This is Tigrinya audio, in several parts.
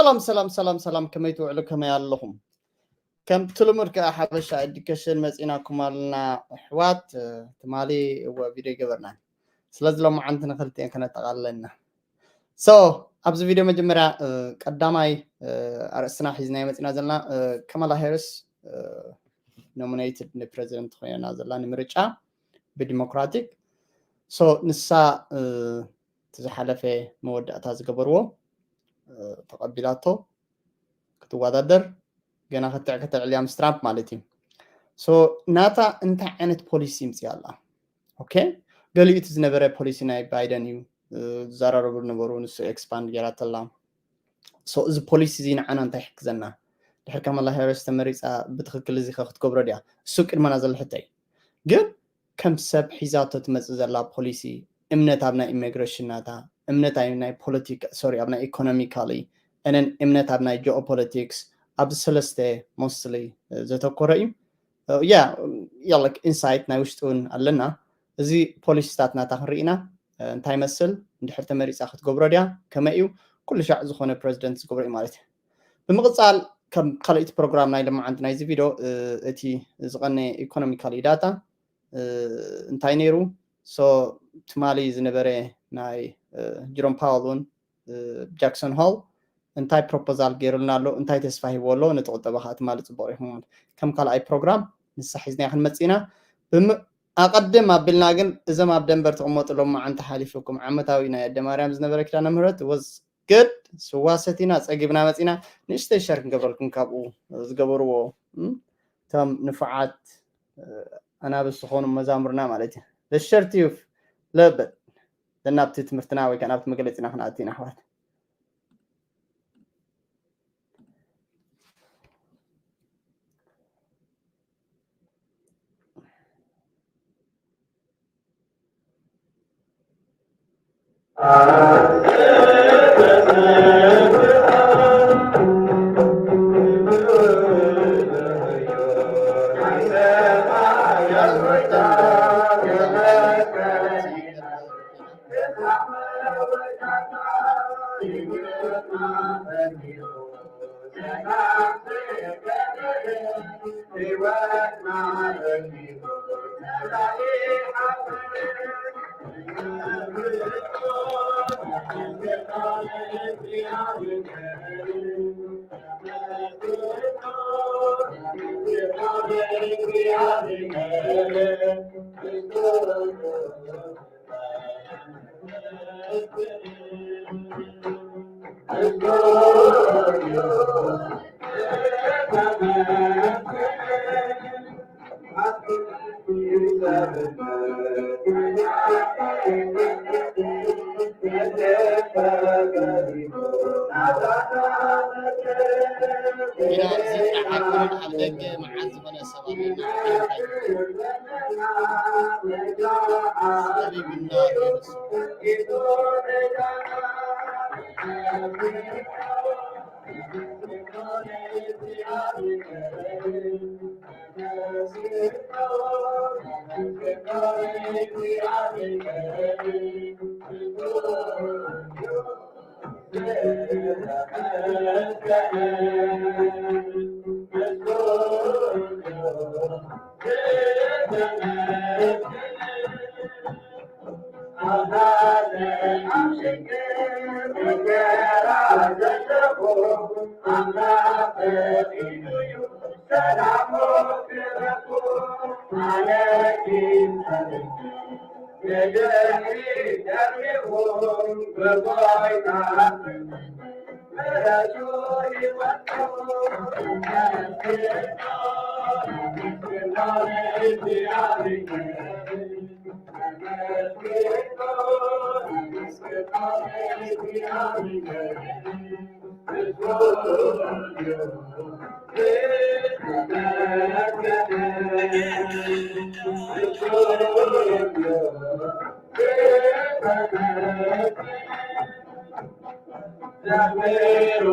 ሰላም ሰላም ሰላም ሰላም፣ ከመይ ትውዕሉ? ከመይ ኣለኹም? ከምቲ ልሙድ ከኣ ሓበሻ ኤዱኬሽን መጺናኩም ኣለና ኣሕዋት። ትማሊ እወ ቪድዮ ይገበርና፣ ስለዚ ሎማዓንቲ ንክልቲኤን ከነጠቓልለና። So ኣብዚ ቪድዮ መጀመርያ ቀዳማይ ኣርእስትና ሒዝናዮ መጺና ዘለና፣ ካማላ ሃሪስ ኖሚኔትድ ንፕረዚደንት ኮይና ዘላ ንምርጫ ብዲሞክራቲክ። So ንሳ እቲ ዝሓለፈ መወዳእታ ዝገበርዎ ተቐቢላቶ ክትወዳደር፣ ገና ክትዕ ከተዕልያ ምስ ትራምፕ ማለት እዩ። So ናታ እንታይ ዓይነት ፖሊሲ ይምፅእ ኣላ? ኦኬ፣ ገሊኡ እቲ ዝነበረ ፖሊሲ ናይ ባይደን እዩ ዝዘራረቡ ነበሩ፣ ንሱ ኤክስፓንድ ገይራተላ። So እዚ ፖሊሲ እዚ ንዓና እንታይ ይሕግዘና? ድሕር ካማላ ሃሪስ ተመሪፃ ብትክክል እዚ ክትገብሮ ድያ? እሱ ቅድመና ዘሎ ሕቶ እዩ። ግን ከም ሰብ ሒዛቶ ትመፅእ ዘላ ፖሊሲ፣ እምነት ኣብ ናይ ኢሚግሬሽን ናታ፣ እምነት ኣብ ናይ ፖለቲካ፣ ሶሪ፣ ኣብ ናይ ኢኮኖሚካሊ፣ እነን እምነት ኣብ ናይ ጂኦፖለቲክስ፣ ኣብዚ ሰለስተ ሞስትሊ ዘተኮረ እዩ። ያ ያ ላይክ ኢንሳይት ናይ ውሽጢ እውን ኣለና። እዚ ፖሊሲታት ናታ ክንርኢና እንታይ መስል፣ እንድሕር ተመሪፃ ክትገብሮ ድያ፣ ከመይ እዩ፣ ኩሉ ሻዕ ዝኾነ ፕረዚደንት ዝገብሮ እዩ ማለት እዩ። ብምቕፃል ከም ካልኣይቲ ፕሮግራም ናይ ልማዓንቲ ናይዚ ቪድዮ እቲ ዝቐነ ኢኮኖሚካሊ ዳታ እንታይ ነይሩ? So ትማሊ ዝነበረ ናይ ጅሮም ፓወል እውን ጃክሰን ሆል እንታይ ፕሮፖዛል ገይሩልና ኣሎ፣ እንታይ ተስፋ ሂቦ ኣሎ ነቲ ቁጠባ ከዓ ትማሊ ፅቡቅ ሪኹም። ከም ካልኣይ ፕሮግራም ንሳ ሒዝናያ ክንመፅእ ኢና። ኣቐድም ኣቢልና ግን እዞም ኣብ ደንበር ትቕመጡ ሎማዓንቲ ሓሊፉኩም ዓመታዊ ናይ ኣደ ማርያም ዝነበረ ኪዳነ ምህረት ወዝ ግድ ስዋ ሰቲና ፀጊብና መፂና። ንእሽተይ ሸር ክንገብረልኩም ካብኡ ዝገበርዎ እቶም ንፉዓት ኣናብስ ዝኾኑ መዛሙርና ማለት እዩ። ለሸር ትዩፍ ለበል ለናብቲ ትምህርትና ወይ ከዓ ናብቲ መግለፂና ክንኣቱ ኢና ኣሕዋት። ኢና እዚ ጥራሕ ኣይኮነን፣ ኣብ ደገ መዓት ዝኾነ ሰብ ኣለና። ጸቢቡና ገይሩ።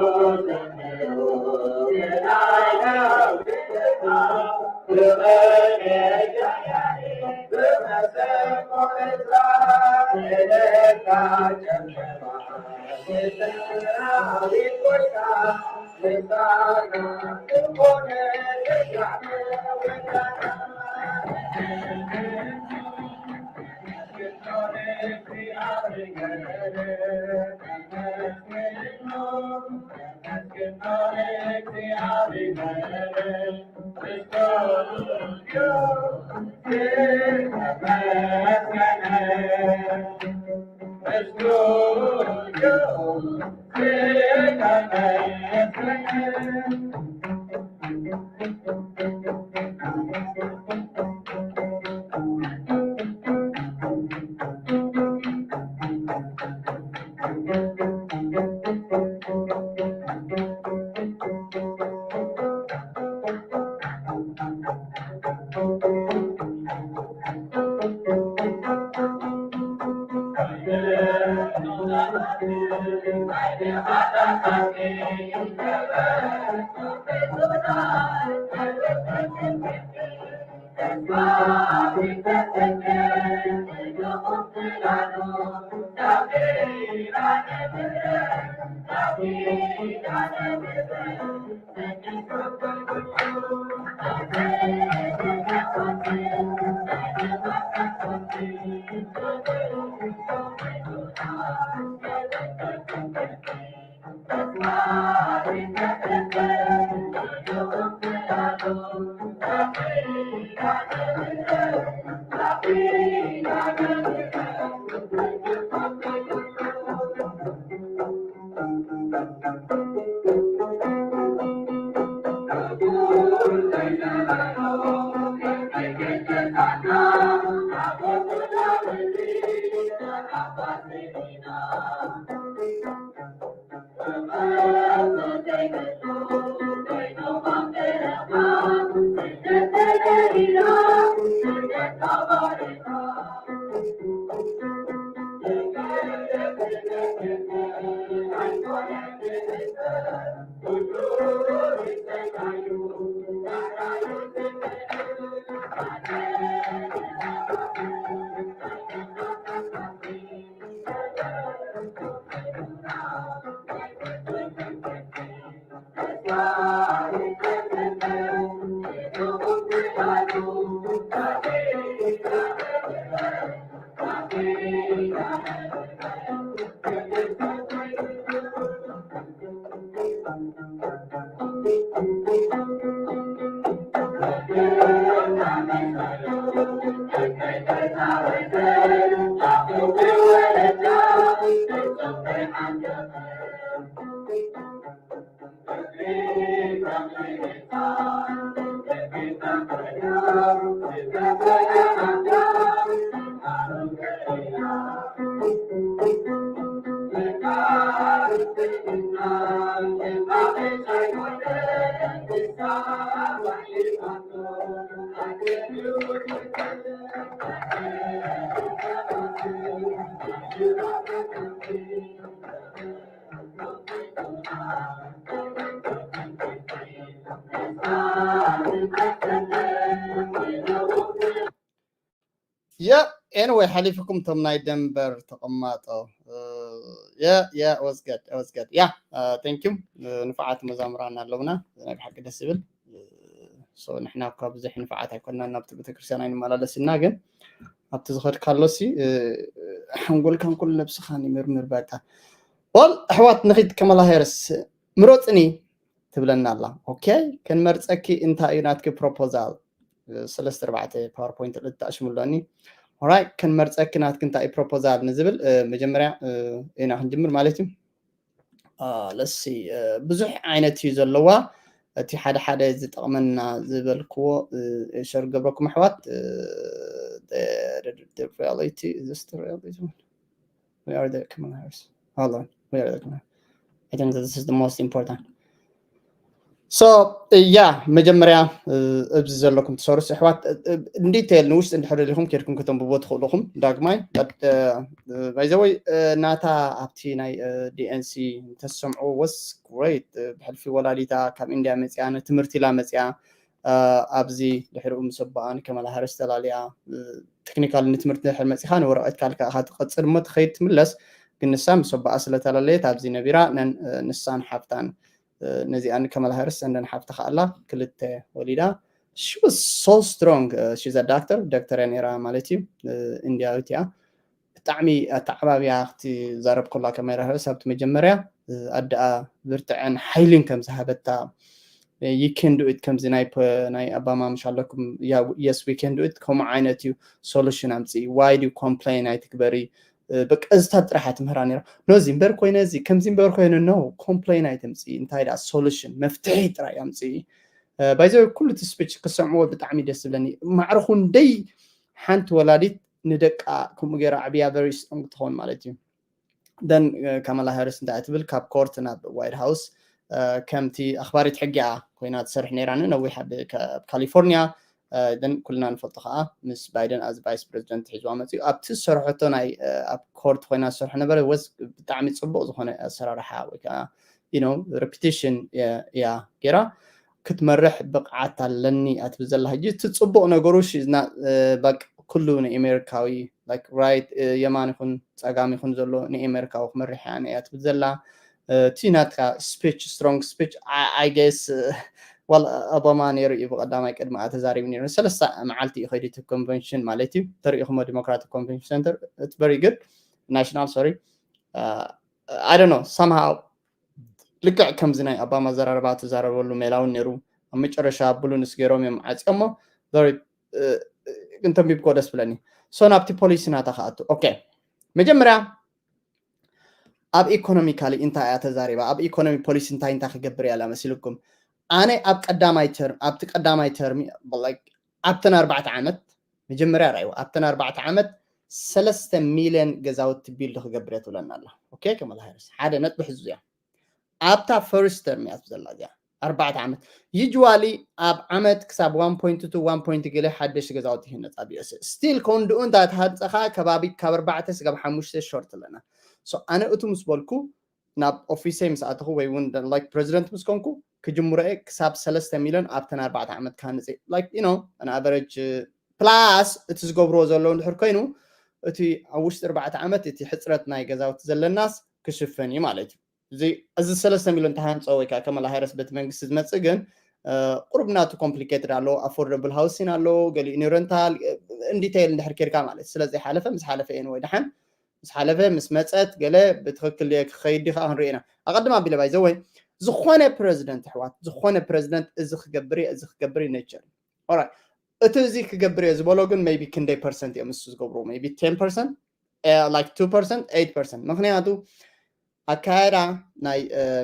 Yeah, anyway, ሓሊፍኩም ቶም ናይ ደንበር ተቐማጦ። Yeah, yeah, was good, was good. Yeah, thank you. ንፉዓት መዛምራን ኣለውና። ናይ ብሓቂ ደስ ዝብል። So ንሕና እኳ ብዙሕ ንፉዓት ኣይኮንናን፣ ናብቲ ቤተክርስትያን ኣይንመላለስ ኢና፣ ግን ኣብቲ ዝኸድ ካሎሲ ሓንጎልካን ኩሉ ነብስኻን ይምርምር። በቃ ወል ኣሕዋት ንኺድ ከመላ ሃሪስ ምረፅኒ ትብለና ኣላ። ኦኬ፣ ክንመርፀኪ። እንታይ እዩ ናትኪ ፕሮፖዛል? ሰለስተ ኣርባዕተ ፓወርፖይንት ልጣሽሙ ኣለኒ። ኦራይት፣ ክንመርፀኪ ናትኪ እንታይ እዩ ፕሮፖዛል ንዝብል መጀመርያ ኢና ክንጅምር ማለት እዩ። ለሲ ብዙሕ ዓይነት እዩ ዘለዋ። እቲ ሓደ ሓደ ዝጠቕመና ዝበልክዎ ሸር ገብረኩም ኣሕዋት። Reality is this the reality one? We are the common house. Hold on. We are the common. I think that this is the most important. So yeah, መጀመርያ ኣብዚ ዘለኩም ትሰርሱ ኣሕዋት እንዲቴል ንውሽጢ እንድሕር ኢኹም ኬድኩም ከተንብቦ ትኽእሉ ኢኹም። ዳግማይ ባይዘወይ ናታ ኣብቲ ናይ ዲኤንሲ ተሰምዑ was great። ብሕልፊ ወላዲታ ካብ ኢንድያ መፅያ ንትምህርቲ ኢላ መፅያ። ኣብዚ ድሕሪኡ ምስ ኣቦኣ ንከማላ ሃሪስ ተላልያ። ቴክኒካል ንትምህርቲ ድሕር መፂኻ ንወረቐት ካልካ ኢኻ ትቐፅል እሞ ትኸይድ ትምለስ። ግን ንሳ ምስ ኣቦኣ ስለተላለየት ኣብዚ ነቢራ። ንሳን ሓፍታን፣ ነዚኣ ንከማላ ሃሪስ ሰንደን ሓፍታ ከኣላ ክልተ ወሊዳ። She was so strong. She's a doctor፣ ዶክተር ነይራ ማለት እዩ። ኢንዲያዊት እያ። ብጣዕሚ ኣተዓባብያ ክትዛረብ ከላ ከማላ ሃሪስ ኣብቲ መጀመርያ ኣደኣ ብርትዐን ሓይልን ከም ዝሃበታ፣ you can do it፣ ከምዚ ናይ ኣባማ ምሽ ኣለኩም፣ yes we can do it፣ ከምኡ ዓይነት እዩ። ሶሉሽን ኣምፅኢ፣ why do you complain ኣይትግበሪ። በቃ እዚታት ጥራሕ ትምህራ ነራ። ነዚ እምበር ኮይነ እዚ፣ ከምዚ እምበር ኮይነ፣ no complain ኣይተምፅኢ። እንታይ ደኣ ሶሉሽን፣ መፍትሒ ጥራይ ኣምፅኢ። ባይዘ ኩሉ እቲ ስፒች ክሰምዕዎ ብጣዕሚ ደስ ዝብለኒ። ማዕረ ክንደይ ሓንቲ ወላዲት ንደቃ ከምኡ ገይራ ዓብያ very strong ትኸውን ማለት እዩ። ደን ካማላ ሃሪስ እንታይ ትብል፣ ካብ ኮርት ናብ ዋይት ሃውስ ከምቲ ኣኽባሪት ሕጊ እያ ኮይና ትሰርሕ ነይራ ነዊሕ ኣብ ካሊፎርኒያ። ደን ኩልና ንፈልጦ ከዓ ምስ ባይደን ኣዝ ቫይስ ፕሬዚደንት ሒዝዋ መፅኡ። ኣብቲ ዝሰርሐቶ ናይ ኣብ ኮርት ኮይና ዝሰርሖ ነበረ ወስ ብጣዕሚ ፅቡቅ ዝኾነ ኣሰራርሓ ወይ ከዓ ዩ ኖ ሬፒቲሽን እያ ገይራ። ክትመርሕ ብቕዓት ኣለኒ እያ ትብል ዘላ። ሕጂ እቲ ፅቡቅ ነገሩ ሺ ዝና በቃ ኩሉ ንኤሜሪካዊ ራይት የማን ይኹን ፀጋም ይኹን ዘሎ ንኤሜሪካዊ ክመርሕ እያ እያ ትብል ዘላ። እቲ ናትካ ስፒች ስትሮንግ ስፒች ኣይ ጌስ ዋል ኦባማ ነይሩ እዩ ብቀዳማይ ቅድሚ ተዛሪቡ ነይሩ። ሰለስተ መዓልቲ እዩ ከይዱ እቲ ኮንቨንሽን ማለት እዩ። ተሪኢኹሞ ዲሞክራቲክ ኮንቨንሽን ሰንተር very good ናሽናል ሶሪ ኣይ ዶንት ኖ ሳምሃው ልክዕ ከምዚ ናይ ኣባማ ዘራርባ ተዛረበሉ ሜላ እውን ነይሩ። ኣብ መጨረሻ ብሉንስ ገይሮም እዮም ዓፅዮሞ። እንተንቢብኮ ደስ ብለኒ። ሶ ናብቲ ፖሊሲ ናታ ክኣቱ። ኦኬ መጀመርያ ኣብ ኢኮኖሚካሊ እንታይ እያ ተዛሪባ? ኣብ ኢኮኖሚ ፖሊሲ እንታይ እንታይ ክገብር እያ መሲልኩም? ኣነ ኣብ ቀዳማይ ተርም ኣብቲ ቀዳማይ ተርሚ like ኣብተን ኣርባዕተ ዓመት መጀመርያ ራእይዎ ኣብተን ኣርባዕተ ዓመት ሰለስተ ሚልዮን ገዛውቲ ቢልድ ክገብር እየ ትብለና ኣላ። ኦኬ ከማላ ሃሪስ ሓደ ነጥቢ ሕዙ እያ። ኣብታ ፈርስት ተርም እያ ዘላ እዚኣ ኣርባዕተ ዓመት። ዩጅዋሊ ኣብ ዓመት ክሳብ ዋን ፖይንት ቱ ዋን ፖይንት ገለ ሓደሽቲ ገዛውቲ ይህነፅ ኣብ ዩኤስ። ስቲል ከንድኡ እንዳ ተሃንፀኻ ከባቢ ካብ ኣርባዕተ ስጋብ ሓሙሽተ ሾርት ኣለና። ኣነ እቱ ምስ በልኩ ናብ ኦፊሰይ ምስ ኣተኹ ወይ እውን ላይክ ፕሬዚደንት ምስ ኮንኩ ክጅምሮ እየ ክሳብ ሰለስተ ሚልዮን ኣብተን ኣርባዕተ ዓመት ክሃንፅ እየ። ላይክ ዩ ኖ ኣን ኣቨረጅ ፕላስ እቲ ዝገብርዎ ዘለዉ እንድሕር ኮይኑ እቲ ኣብ ውሽጢ ኣርባዕተ ዓመት እቲ ሕፅረት ናይ ገዛውቲ ዘለናስ ክሽፈን እዩ ማለት እዩ። እዚ ሰለስተ ሚልዮን ተሃንፀ ወይ ከዓ ከማላ ሃሪስ በቲ መንግስቲ ዝመፅእ ግን ቁሩብ ናቱ ኮምፕሊኬትድ ኣለዎ። ኣፎርደብል ሃውሲን ኣለዎ፣ ገሊኡ ኒረንታል ኢን ዲቴይል እንድሕር ኬድካ ማለት ስለ ዘይሓለፈ ምስ ሓለፈ እየን ወይ ደሓን ምስ ሓለፈ ምስ መፀት ገለ ብትክክል ክኸይድ ዲኻ ክንርኢ ኢና። ኣቐድም ኣቢለ ባይዘ ወይ ዝኾነ ፕረዚደንት ኣሕዋት ዝኾነ ፕረዚደንት እዚ ክገብር እየ እዚ ክገብር እዩ ነቸር ኦራይት እቲ እዚ ክገብር እየ ዝበሎ ግን ሜይ ቢ ክንደይ ፐርሰንት እዮም እሱ ዝገብሩ ሜይ ቢ ቴን ፐርሰንት ላይክ ቱ ፐርሰንት ኤይት ፐርሰንት ምክንያቱ ኣካያዳ ናይ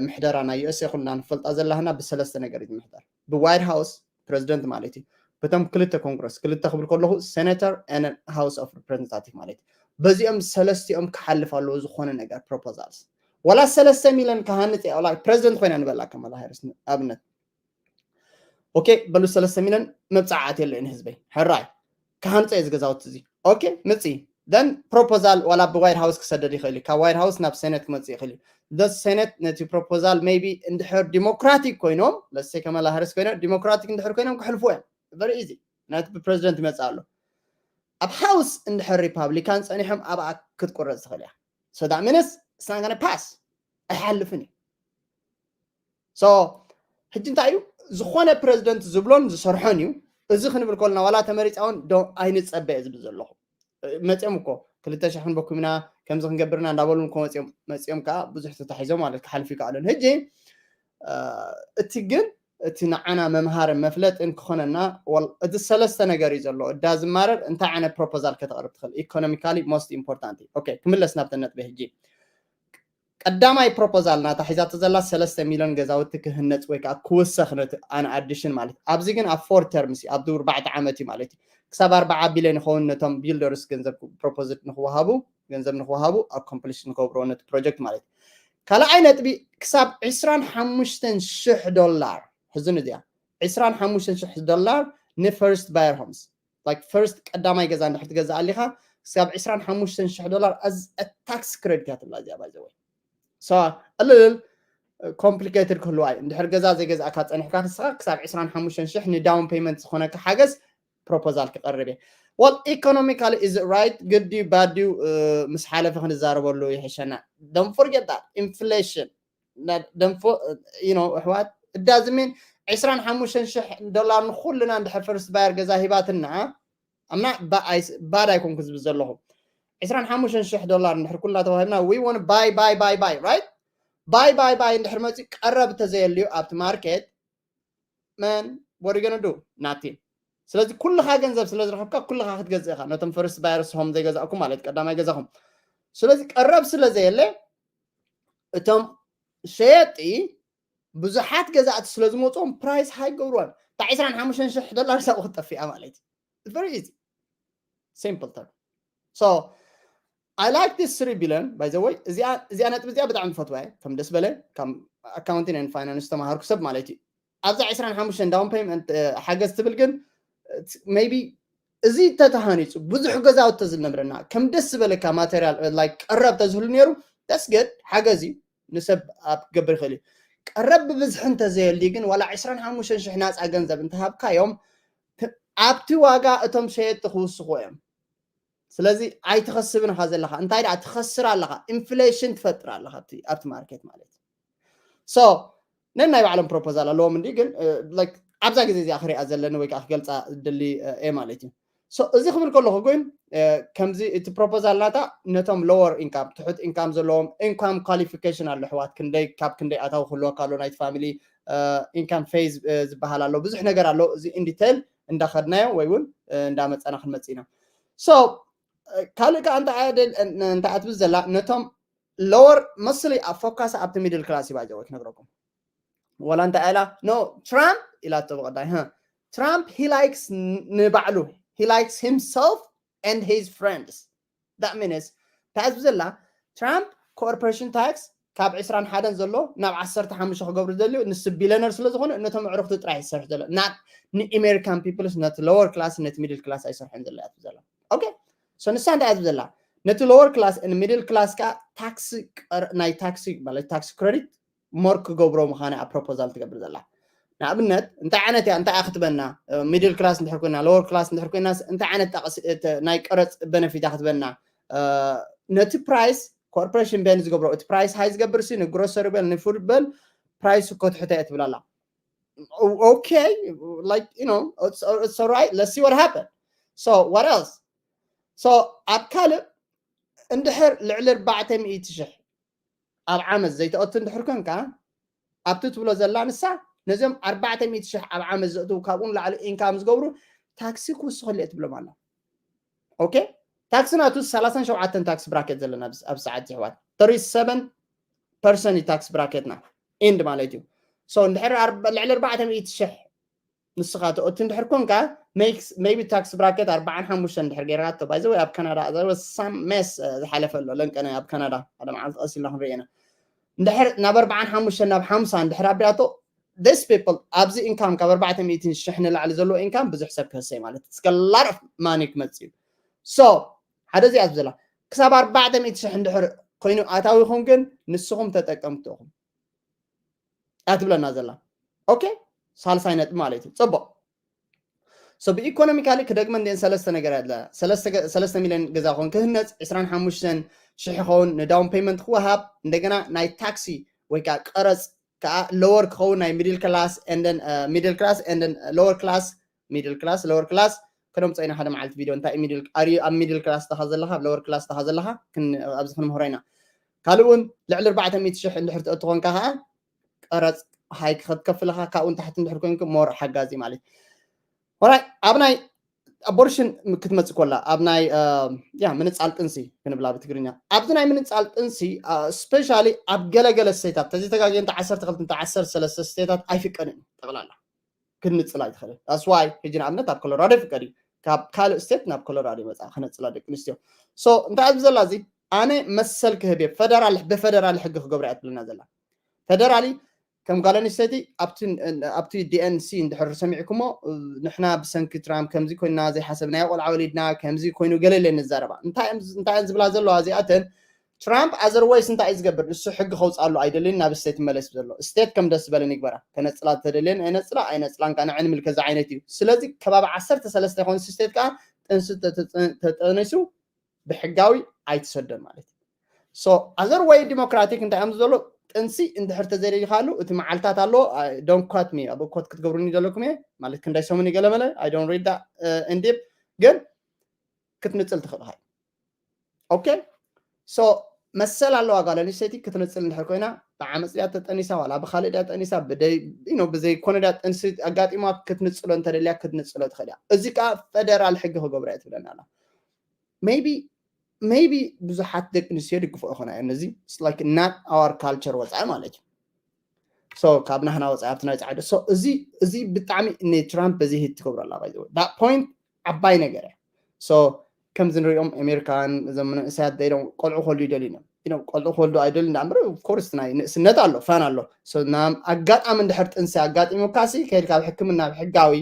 ምሕደራ ናይ ዩኤስኤ ኩልና ንፈልጣ ዘለህና ብሰለስተ ነገር እዩ ዝምሕደር ብዋይት ሃውስ ፕረዚደንት ማለት እዩ በቶም ክልተ ኮንግረስ ክልተ ክብል ከለኹ ሴኔተር ሃውስ ኦፍ ሪፕሬዘንታቲቭ ማለት እዩ በዚኦም ሰለስቲኦም ክሓልፍ ኣለዎ ዝኾነ ነገር ፕሮፖዛልስ ዋላ ሰለስተ ሚልዮን ክሃንፅ እያ ፕረዚደንት ኮይና ንበላ ከማላ ሃሪስ ኣብነት ኦኬ በሉ ሰለስተ ሚልዮን መብፃዕዓት የለዩ ንህዝበይ ሕራይ ክሃንፀ እዩ ዝገዛውቲ እዚ ኦኬ ምፂ ደን ፕሮፖዛል ዋላ ብዋይት ሃውስ ክሰደድ ይኽእል እዩ ካብ ዋይት ሃውስ ናብ ሴኔት ክመፅእ ይኽእል እዩ ደ ሴኔት ነቲ ፕሮፖዛል ሜይ ቢ እንድሕር ዲሞክራቲክ ኮይኖም ለሰይ ከማላ ሃሪስ ኮይኖም ዲሞክራቲክ እንድሕር ኮይኖም ክሕልፉ እዮም very easy ምክንያቱ ብፕረዚደንት ይመፅእ ኣሎ ኣብ ሃውስ እንድሕር ሪፓብሊካን ፀኒሖም ኣብኣ ክትቁረፅ ትኽእል እያ so that means it's not gonna pass ኣይሓልፍን እዩ so ሕጂ እንታይ እዩ ዝኾነ ፕረዚደንት ዝብሎን ዝሰርሖን እዩ እዚ ክንብል ከለና ዋላ ተመሪፃውን ኣይንፀበ እየ ዝብል ዘለኹ መፅኦም እኮ ክልተ ሽሕ ክንበኩም ኢና ከምዚ ክንገብርና እንዳበሉ እኮ መፅኦም መፅኦም ከዓ ብዙሕ ተታሒዞም ማለት ክሓልፍ ይከኣሉን ሕጂ እቲ ግን እቲ ንዓና መምሃርን መፍለጥን ክኾነና እቲ ሰለስተ ነገር እዩ ዘለዎ እዳ ዝማረር እንታይ ዓይነት ፕሮፖዛል ከተቕርብ ትኽእል ኢኮኖሚካሊ ሞስት ኢምፖርታንት ኦኬ ክምለስ ናብተን ነጥቢ ሕጂ ቀዳማይ ፕሮፖዛል ናታ ሒዛቶ ዘላ ሰለስተ ሚልዮን ገዛውቲ ክህነፅ ወይ ከዓ ክውሰኽ ነቲ ኣን ኣዲሽን ማለት ኣብዚ ግን ኣብ ፎር ተርምስ ኣብ ኣርባዕተ ዓመት እዩ ማለት እዩ ክሳብ ኣርባዓ ቢልዮን ይኸውን ነቶም ቢልደርስ ገንዘብ ፕሮፖዝድ ንክወሃቡ ገንዘብ ንክወሃቡ ኣኮምፕሊሽ ንከብርዎ ነቲ ፕሮጀክት ማለት እዩ ካልኣይ ነጥቢ ክሳብ ዕስራን ሓሙሽተን ሽሕ ዶላር ሕዝን እዚኣ ዕስራን ሓሙሽተን ሽሕ ዶላር ንፈርስት ባየር ሆምስ like ፈርስት ቀዳማይ ገዛ እንድሕር ትገዝእ ኣሊኻ ክሳብ ዕስራን ሓሙሽተን ሽሕ ዶላር as a tax credit እያ ትብላ እዚኣ by the way so a little complicated ክህልዋ እዩ። እንድሕር ገዛ ዘይገዛእካ ጸኒሕካ ንስኻ ክሳብ ዕስራን ሓሙሽተን ሽሕ ን down payment ዝኾነካ ሓገዝ proposal ክቐርብ እየ። Well, economically is it right? Good ድዩ bad ድዩ? ምስ ሓለፈ ክንዛረበሉ ይሕሸና። Don't forget that inflation ደንፎ you know ኣሕዋት እዳዝሜን ዕስራን ሓሙሽተን ሽሕ ዶላር ንኩልና እንድሕር first buyer ገዛ ሂባትና ኣምና ባድ ኣይኮንኩ ዝብል ዘለኹ ዕስራን ሓሙሽተን ሽሕ ዶላር እንድሕር ኩልና ተዋሂብና we want buy buy buy buy right buy buy buy እንድሕር መፂ ቀረብ ተዘየልዩ ኣብቲ ማርኬት መን ወሪገነዱ ናቲ ስለዚ ኩልኻ ገንዘብ ስለ ዝረኸብካ ኩልኻ ክትገዝእ ኢኻ ነቶም first buyers home ዘይገዛእኩም ማለት ቀዳማይ ገዛኹም ስለዚ ቀረብ ስለ ዘየለ እቶም ሸየጢ ብዙሓት ገዛእቲ ስለ ዝመፅኦም price high ገብርዋን እታ ዕስራን ሓሙሽተን ሽሕ ዶላር ሳብኡ ክትጠፍእ እያ ማለት እዩ very easy simple term so I like this three billion by the way እዚኣ ነጥቢ እዚኣ ብጣዕሚ ዝፈትዋ እየ ከም ደስ በለ ከም accounting and finance ዝተማሃርኩ ሰብ ማለት እዩ ኣብዛ ዕስራን ሓሙሽተን down payment ሓገዝ ትብል ግን maybe እዚ ተተሃኒፁ ብዙሕ ገዛውቲ ዝነብረና ከም ደስ ዝበለካ material like ቀረብ ተዝህሉ ነይሩ that's good ሓገዝ እዩ ንሰብ ኣብ ክገብር ይኽእል እዩ ቀረብ ብብዝሒ እንተዘየሊ ግን ዋላ ዕስራን ሓሙሽተን ሽሕ ናፃ ገንዘብ እንተሃብካዮም ኣብቲ ዋጋ እቶም ሸየጥቲ ክውስኹ እዮም ስለዚ ኣይትኸስብን ኢኻ ዘለኻ እንታይ ደኣ ትኸስር ኣለኻ inflation ትፈጥር ኣለኻ ኣብቲ ማርኬት ማለት so ነናይ ባዕሎም proposal ኣለዎም እንዲ ግን ኣብዛ ግዜ እዚኣ ክሪኣ ዘለኒ ወይ ከዓ ክገልፃ ድሊ እየ ማለት እዩ so እዚ ክብል ከለኹ ግን ከምዚ እቲ proposal ናታ ነቶም lower income ትሑት income ዘለዎም income qualification ኣሎ ኣሕዋት ክንደይ ካብ ክንደይ ኣታዊ ክህልወካ ኣሎ ናይቲ family income phase ዝበሃል ኣሎ ብዙሕ ነገር ኣሎ እዚ in detail እንዳኸድናዮ ወይ እውን እንዳመፀና ክንመፅእ ኢና so ካልእ ከዓ እንታይ ኣትብል ዘላ ነቶም lower mostly ኣብ focus ኣብቲ middle class እዩ ባይዘወይ ክነግረኩም ወላ እንታይ ኢላ no Trump ኢላቶ ብቐዳይ Trump he likes ንባዕሉ he likes himself and his friends that means እንታይ ዝብል ዘላ Trump corporation tax ካብ ዕስራን ሓደን ዘሎ ናብ ዓሰርተ ሓሙሽተ ክገብሩ ዘልዩ ንሱ billionaire ስለ ዝኾነ ነቶም ኣዕሩኽቲ ጥራሕ ይሰርሕ ዘሎ ናብ ን American people ነቲ lower class ነቲ middle class ኣይሰርሕን ዘሎ እያ ትብል ዘላ okay so ንሳ እንታይ እያ ትብል ዘላ ነቲ lower class and middle class ካ tax ናይ tax ማለት tax credit more ክገብሮ ምዃነ ኣብ proposal ትገብር ዘላ ንኣብነት እንታይ ዓይነት እያ እንታይ ክትበና middle class እንድሕር ኮይና lower class እንድሕር ኮይና እንታይ ዓይነት ናይ ቀረፅ benefit ክትበና ነቲ price corporation ban ዝገብሮ እቲ price high ዝገብር ሲ ን grocery በል ን food በል price እኮ ትሕተ እየ ትብል ኣላ okay like you know it's, it's all right let's see what happened so what else so ኣብ ካልእ እንድሕር ልዕሊ ኣርባዕተ ሚእቲ ሽሕ ኣብ ዓመት ዘይተኣቱ እንድሕር ኮንካ ኣብቲ ትብሎ ዘላ ንሳ ነዚኦም ኣርባዕተ ሚእቲ ሽሕ ኣብ ዓመት ዘእትዉ ካብኡ ንላዕሊ income ዝገብሩ ታክሲ ክውስኸሉ እየ ትብሎም ኣላ okay tax ናቱ ሰላሳን ሸውዓተን tax bracket ዘለና ኣብ ሰዓት ዝሕዋት thirty seven percent tax bracket ና end ማለት እዩ so እንድሕር ልዕሊ ኣርባዕተ ሚእቲ ሽሕ ንስኻ ተኦቲ እንድሕር ኮንካ maybe tax bracket ኣርባዓን ሓሙሽተን እንድሕር ጌርካቶ by the way ኣብ ካናዳ some mess ዝሓለፈ ኣሎ ለንቀነ ኣብ ካናዳ ሓደ መዓልቲ ቀስ ኢልና ክንርኢ ኢና እንድሕር ናብ ኣርባዓን ሓሙሽተን ናብ ሓምሳ እንድሕር ኣብዳቶ this people ኣብዚ income ካብ ኣርባዕተ ሚእቲ ሽሕ ንላዕሊ ዘለዎ income ብዙሕ ሰብ ክህሰይ ማለት it's a lot of money ክመፅእ እዩ so ሓደ እዚኣ ትብዘላ ክሳብ ኣርባዕተ ሚእቲ ሽሕ እንድሕር ኮይኑ ኣታዊኹም ግን ንስኹም ተጠቀምቲ ኢኹም እያ ትብለና ዘላ okay ሳልሳይ ነጥቢ ማለት እዩ ፅቡቅ so ብኢኮኖሚካሊ ክደግመ እንዲአን ሰለስተ ነገር ኣለ ሰለስተ ሚሊዮን ገዛ ኾን ክህነፅ ዕስራን ሓሙሽተን ሽሕ ኸውን ን down payment ክወሃብ እንደገና ናይ ታክሲ ወይ ከዓ ቀረፅ ከዓ lower ክኸውን ናይ middle class and then middle class and then lower class middle class lower class ከነምፀ ኢና ሓደ መዓልቲ ቪድዮ እንታይ ኣብ middle class ተኻ ዘለኻ ኣብ lower class ተኻ ዘለኻ ኣብዚ ክንምህሮ ኢና ካልእ እውን ልዕሊ ኣርባዕተ ሚእቲ ሽሕ እንድሕር ትእትኾንካ ከዓ ቀረፅ high ክትከፍል ኢኻ ካብኡ ንታሕቲ እንድሕር ኮይንኩ more ሓጋዚ ማለት ወራይ ኣብ ናይ abortion ክትመፅእ ኮላ ኣብ ናይ ያ ምንፃል ጥንሲ ክንብላ ብትግርኛ ኣብዚ ናይ ምንፃል ጥንሲ specially ኣብ ገለገለ state ታት ተዘይተጋግየ እንተ ዓሰርተ ክልተ እንተ ዓሰርተ ሰለስተ state ታት ኣይፍቀድን እዩ ጠቕላላ ክንንፅል ኣይትኽእልን that's why ሕጂ ንኣብነት ኣብ ኮሎራዶ ይፍቀድ እዩ ካብ ካልእ state ናብ ኮሎራዶ ይመፃ ክነፅላ ደቂ ኣንስትዮ so እንታይ ኣብዚ ዘላ እዚ ኣነ መሰል ክህብ እየ federal ብ federal ሕጊ ክገብሮ እያ ትብለና ዘላ federally ከም ጓል ኣንስተይቲ ኣብቲ DNC እንድሕር ሰሚዕኩሞ ንሕና ብሰንኪ ትራምፕ ከምዚ ኮይና ዘይሓሰብናዮ ቆልዓ ወሊድና ከምዚ ኮይኑ ገለ ኢለን ንዛረባ እንታይ እየን ዝብላ ዘለዋ እዚኣተን ትራምፕ ኣዘርዋይስ እንታይ እዩ ዝገብር? ንሱ ሕጊ ከውፅኣሉ ኣይደልን፣ ናብ ስቴት መለስ ዘሎ ስቴት ከም ደስ ዝበለን ይግበራ። ከነፅላ ተደልየን ኣይነፅላ ኣይነፅላን ካ ንዕን ምልከ እዚ ዓይነት እዩ። ስለዚ ከባቢ ዓሰርተ ሰለስተ ይኾን ስቴት ከዓ ጥንሲ ተጠ- ተጠኒሱ ብሕጋዊ ኣይትሰደን ማለት እዩ። So ኣዘርዋይ ዲሞክራቲክ እንታይ እዮም ዘሎ? ጥንሲ እንድሕር ተዘይደሊኻሉ እቲ መዓልታት ኣሎ። Don't quote me፣ ኣብ ኮት ክትገብሩኒ ዘለኩም እየ ማለት ክንዳይ ሰሙን ገለመለ። I don't read that in depth፣ ግን ክትንፅል ትኽእል ኢኻ። Okay፣ so መሰል ኣለዋ ጓል ኣንስተይቲ ክትንፅል እንድሕር ኮይና፣ ብዓመፅ ድያ ተጠኒሳ ዋላ ብካልእ ድያ ጠኒሳ፣ ብደይ you know ብዘይኮነ ድያ ጥንሲ ኣጋጢማ ክትንፅሎ እንተደልያ ክትንፅሎ ትኽእል እያ። እዚ ከዓ ፈደራል ሕጊ ክገብሮ እያ ትብለና ኣላ። Maybe maybe ብዙሓት ደቂ ኣንስትዮ ድግፎ ይኾና እየን። እዚ like not our culture ወፃኢ ማለት እዩ። So ካብ ናህና ወፃኢ ኣብቲ ናይ ፃዕዱ። So እዚ እዚ ብጣዕሚ ንትራምፕ በዚ ሂት ትገብሮ ኣላ። By the way that point ዓባይ ነገር እያ። So ከምዚ ንሪኦም ኣሜሪካን እዞም መንእሰያት ደይዶም ቆልዑ ክወልዱ ይደልዩ እዮም። You know ቆልዑ ክወልዱ ኣይደልዩ እንዳ እምበር of course ናይ ንእስነት ኣሎ፣ ፋን ኣሎ። So ናም ኣጋጣሚ እንድሕር ጥንሲ ኣጋጢሙካ ሲ ከይድካ ኣብ ሕክምና ብሕጋዊ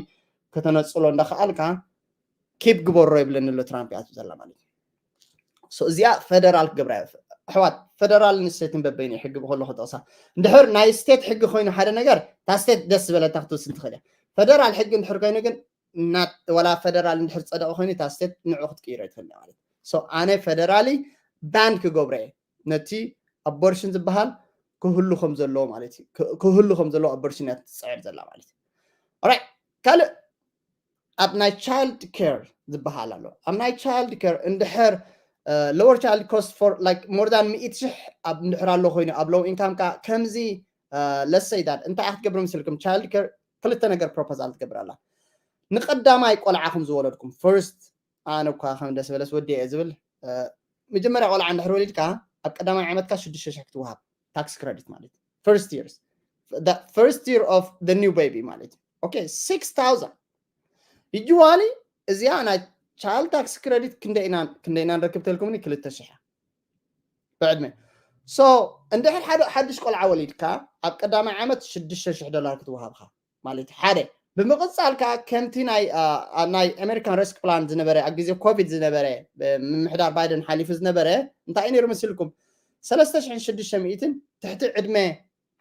ከተነፅሎ እንዳኸኣልካ ኪፕ ግበሮ ይብለኒ ኣሎ ትራምፕ እያ ትብል ዘላ ማለት እዩ። So እዚኣ ፈደራል ክገብራ እያ። ኣሕዋት ፈደራል ንስቴትን በበይኑ ሕጊ ብከሎ ክጠቕሳ እንድሕር ናይ ስቴት ሕጊ ኮይኑ ሓደ ነገር እታ ስቴት ደስ ዝበለታ ክትውስን ትኽእል እያ። ፈደራል ሕጊ እንድሕር ኮይኑ ግን ናት ወላ ፈደራል እንድሕር ፀደቐ ኮይኑ እታ ስቴት ንዑ ክትቅይሮ ይትኽእል እያ ማለት እዩ። So ኣነ ፈደራሊ ባን ክገብሮ እየ ነቲ ኣቦርሽን ዝበሃል ክህሉ ከም ዘለዎ ማለት እዩ። ክህሉ ከም ዘለዎ ኣቦርሽን እያ ትፅዕር ዘላ ማለት እዩ። Alright ካልእ ኣብ ናይ ቻይልድ ኬር ዝበሃል ኣሎ። ኣብ ናይ ቻይልድ ኬር እንድሕር lower child cost for like more than ሚእቲ ሽሕ ኣብ እንድሕር ኣሎ ኮይኑ ኣብ low income ካ ከምዚ let's say that እንታይ ክትገብሩ ምስልኩም ቻይልድ ኬር ክልተ ነገር ፕሮፖዛል ትገብር ኣላ። ንቀዳማይ ቆልዓ ከም ዝወለድኩም ፈርስት ኣነ እኳ ከም ደስ በለስ ወዲ እየ ዝብል መጀመርያ ቆልዓ እንድሕር ወሊድካ ኣብ ቀዳማይ ዓመትካ ሽዱሽተ ሽሕ ክትወሃብ tax credit ማለት first years first year of the new baby ማለት okay six thousand ይጅዋሊ እዚኣ ናይ child tax credit ክንደይ ኢና ክንደይ ኢና ንረክብ ተልኩምኒ ክልተ ሽሕ ብዕድመ so እንድሕር ሓደ ሓድሽ ቆልዓ ወሊድካ ኣብ ቀዳማይ ዓመት ሽዱሽተ ሽሕ ዶላር ክትወሃብካ ማለት ሓደ ብምቕፃል ከዓ ከምቲ ናይ ናይ ኣሜሪካን ሬስክ ፕላን ዝነበረ ኣብ ግዜ ኮቪድ ዝነበረ ምምሕዳር ባይደን ሓሊፉ ዝነበረ እንታይ እዩ ነይሩ ምስልኩም ሰለስተ ሽሕን ሽዱሽተ ሚእትን ትሕቲ ዕድመ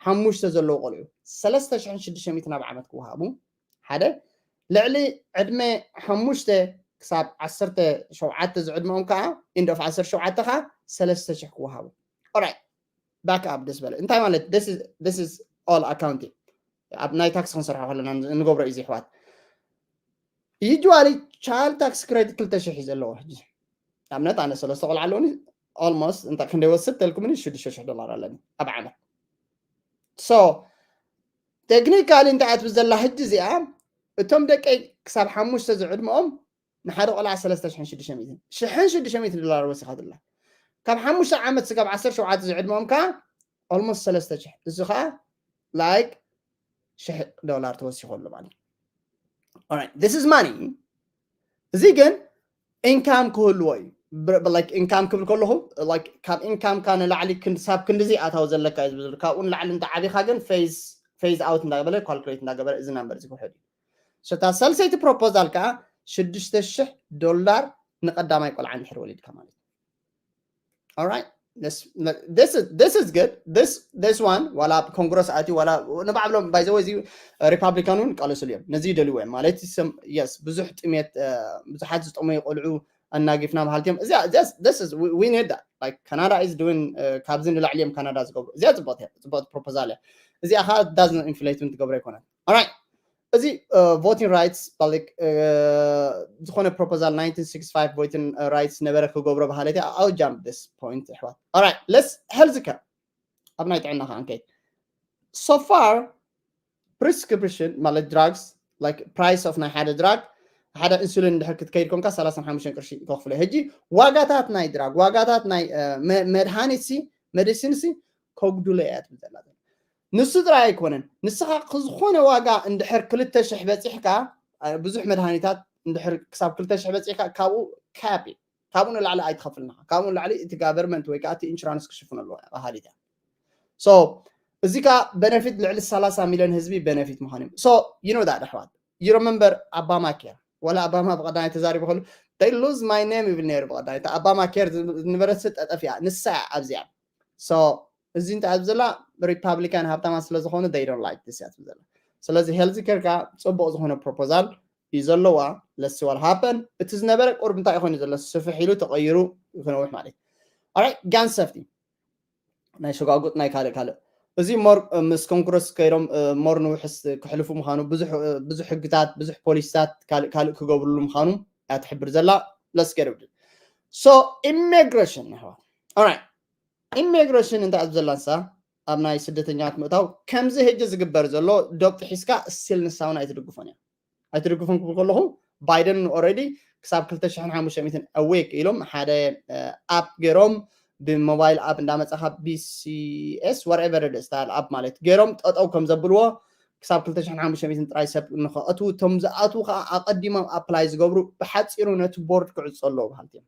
ሓሙሽተ ዘለዉ ቆልዑ ሰለስተ ሽሕን ሽዱሽተ ሚእትን ኣብ ዓመት ክወሃቡ ሓደ ልዕሊ ዕድመ ሓሙሽተ ክሳብ ዓሰርተ ሸውዓተ ዝዕድመኦም ከዓ end of ዓሰርተ ሸውዓተ ከዓ ሰለስተ ሽሕ ክወሃቡ ኦራይት ባክ ኣፕ ደስ በለ እንታይ ማለት this is all accounting ኣብ ናይ ታክስ ክንሰርሖ ከለና ንገብሮ እዩ ኣሕዋት usually child tax credit ክልተ ሽሕ እዩ ዘለዎ ሕጂ ኣብነት ኣነ ሰለስተ ቆልዓ ኣለውኒ almost እንታይ ክንደይ ወስድ ተልኩምኒ ሽዱሽተ ሽሕ ዶላር ኣለኒ ኣብ ዓመት so technically እንታይ ኣትብ ዘላ ሕጂ እዚኣ እቶም ደቀይ ክሳብ ሓሙሽተ ዝዕድመኦም ንሓደ ቆልዓ ሰለስተ ሽሕን ሽዱሽተ ሚእትን ሽሕን ሽዱሽተ ሚእትን ዶላር ወሲኻትላ ካብ ሓሙሽተ ዓመት ስጋብ ዓሰርተ ሸውዓተ ዝዕድመኦም ከዓ almost ሰለስተ ሽሕ እዚ ከዓ like ሽሕ ዶላር ተወሲኸሉ ማለት እዩ this is money እዚ ግን income ክህልዎ እዩ like income ክብል ከለኹ like ካብ income ካ ንላዕሊ ሳብ ክንድዚ ኣታዊ ዘለካ እዩ ዝብል ካብኡ ንላዕሊ እንተ ዓቢኻ ግን phase out እንዳበለ calculate እንዳገበረ እዚ number እዚ ክውሕድ እዩ እታ ሳልሰይቲ ፕሮፖዛል ከዓ ሽዱሽተ ሽሕ ዶላር ንቀዳማይ ቆልዓ እንድሕር ወሊድካ ማለት እዩ Alright. This, this is this is good. This this one ዋላ ኮንግረስ ኣትዩ ዋላ ንባዕሎም by the way እዚ ሪፓብሊካን እውን ቃለስሉ እዮም ነዚ ይደልዎ እዮም ማለት yes ብዙሕ ጥሜት ብዙሓት ዝጠመዩ ቆልዑ ኣናጊፍና በሃልቲ እዮም እዚኣ this is we need that like Canada is doing ካብዚ ንላዕሊ እዮም ካናዳ ዝገብሩ እዚኣ ፅቡቅ እያ ፅቡቅ ፕሮፖዛል እያ እዚኣ ከዓ doesn't inflate ትገብሮ ኣይኮነን Alright. እዚ voting rights ዝኾነ proposal nineteen sixty-five voting rights ነበረ ክገብሮ በሃለቲ I'll jump this point ኣሕዋት Alright. Let's health care ኣብ ናይ ጥዕና ከዓ okay so far prescription ማለት drugs like price of ናይ ሓደ drug ሓደ ኢንሱሊን እንድሕር ክትከይድ ኮንካ ሰላሳን ሓሙሽተን ቅርሺ ከኽፍሎ ሕጂ ዋጋታት ናይ ድራግ ዋጋታት ናይ መድሃኒት ሲ መዲሲን ሲ ከጉድሎ እያ ትብል ዘላ ንሱ ጥራይ ኣይኮነን ንስኻ ክዝኾነ ዋጋ እንድሕር ክልተ ሽሕ በፂሕካ ብዙሕ መድሃኒታት እንድሕር ክሳብ ክልተ ሽሕ በፂሕካ ካብኡ ካፕ ካብኡ ንላዕሊ ኣይትኸፍልና ካብኡ ንላዕሊ እቲ ጋቨርመንት ወይ ከዓ እቲ ኢንሹራንስ ክሽፍን ኣለዎ ባህሊት እያ so እዚ ከዓ በነፊት ልዕሊ ሰላሳ ሚሊዮን ህዝቢ በነፊት ምዃኑ እዩ so you know that ኣሕዋት you remember ኣባማ ኬር ወላ ኣባማ ብቀዳማይ ተዛሪቡ ከሉ they lose my name ይብል ነይሩ ብቐዳይ። እታ ኣባማ ኬር ዝነበረት ጠጠፍ እያ፣ ንሳ እያ ኣብዚኣ። So እዚ እንታይ ኣብ ዘላ ሪፓብሊካን ሃብታማ ስለ ዝኾኑ they don't like this እያ ትብል ዘላ። ስለዚ ሄልዝ ኬር ከኣ ጽቡቕ ዝኾነ ፕሮፖዛል እዩ ዘለዋ። Let's see what happen። እቲ ዝነበረ ቁርብ እንታይ ኮይኑ ዘሎ ስፍሕ ኢሉ ተቐይሩ ክነውሕ ማለት እዩ። Alright, gun safety ናይ ሸጓጉጥ ናይ ካልእ ካልእ እዚ ሞር ምስ ኮንግረስ ከይዶም ሞር ንውሕስ ክሕልፉ ምዃኑ ብዙሕ ብዙሕ ሕግታት ብዙሕ ፖሊሲታት ካልእ ካልእ ክገብርሉ ምዃኑ እያ ትሕብር ዘላ። Let's get it. So immigration ኣሕዋት፣ alright, ኢሚግሬሽን እንታይ ኣብ ዘላንሳ ኣብ ናይ ስደተኛታት ምእታው ከምዚ ሕጂ ዝግበር ዘሎ ዶብ ጥሒስካ ስቲል ንሳ እውን ኣይትድግፎን እያ። ኣይትድግፎን ክብል ከለኹ ባይደን ኦልሬዲ ክሳብ ክልተ ሽሕን ሓሙሽተ ሚእትን ኣዌክ ኢሎም ሓደ ኣፕ ገይሮም ብሞባይል ኣፕ እንዳመጻኻ ቢሲኤስ whatever it is ኣፕ ማለት ገይሮም ጠጠው ከም ዘብልዎ ክሳብ ክልተ ሽሕን ሓሙሽተ ሚእትን ጥራይ ሰብ ንኸእትዉ እቶም ዝኣትዉ ከዓ ኣቐዲሞም ኣፕላይ ዝገብሩ ብሓፂሩ ነቲ ቦርድ ክዕፁ ኣለዎ በሃልቲ እዮም።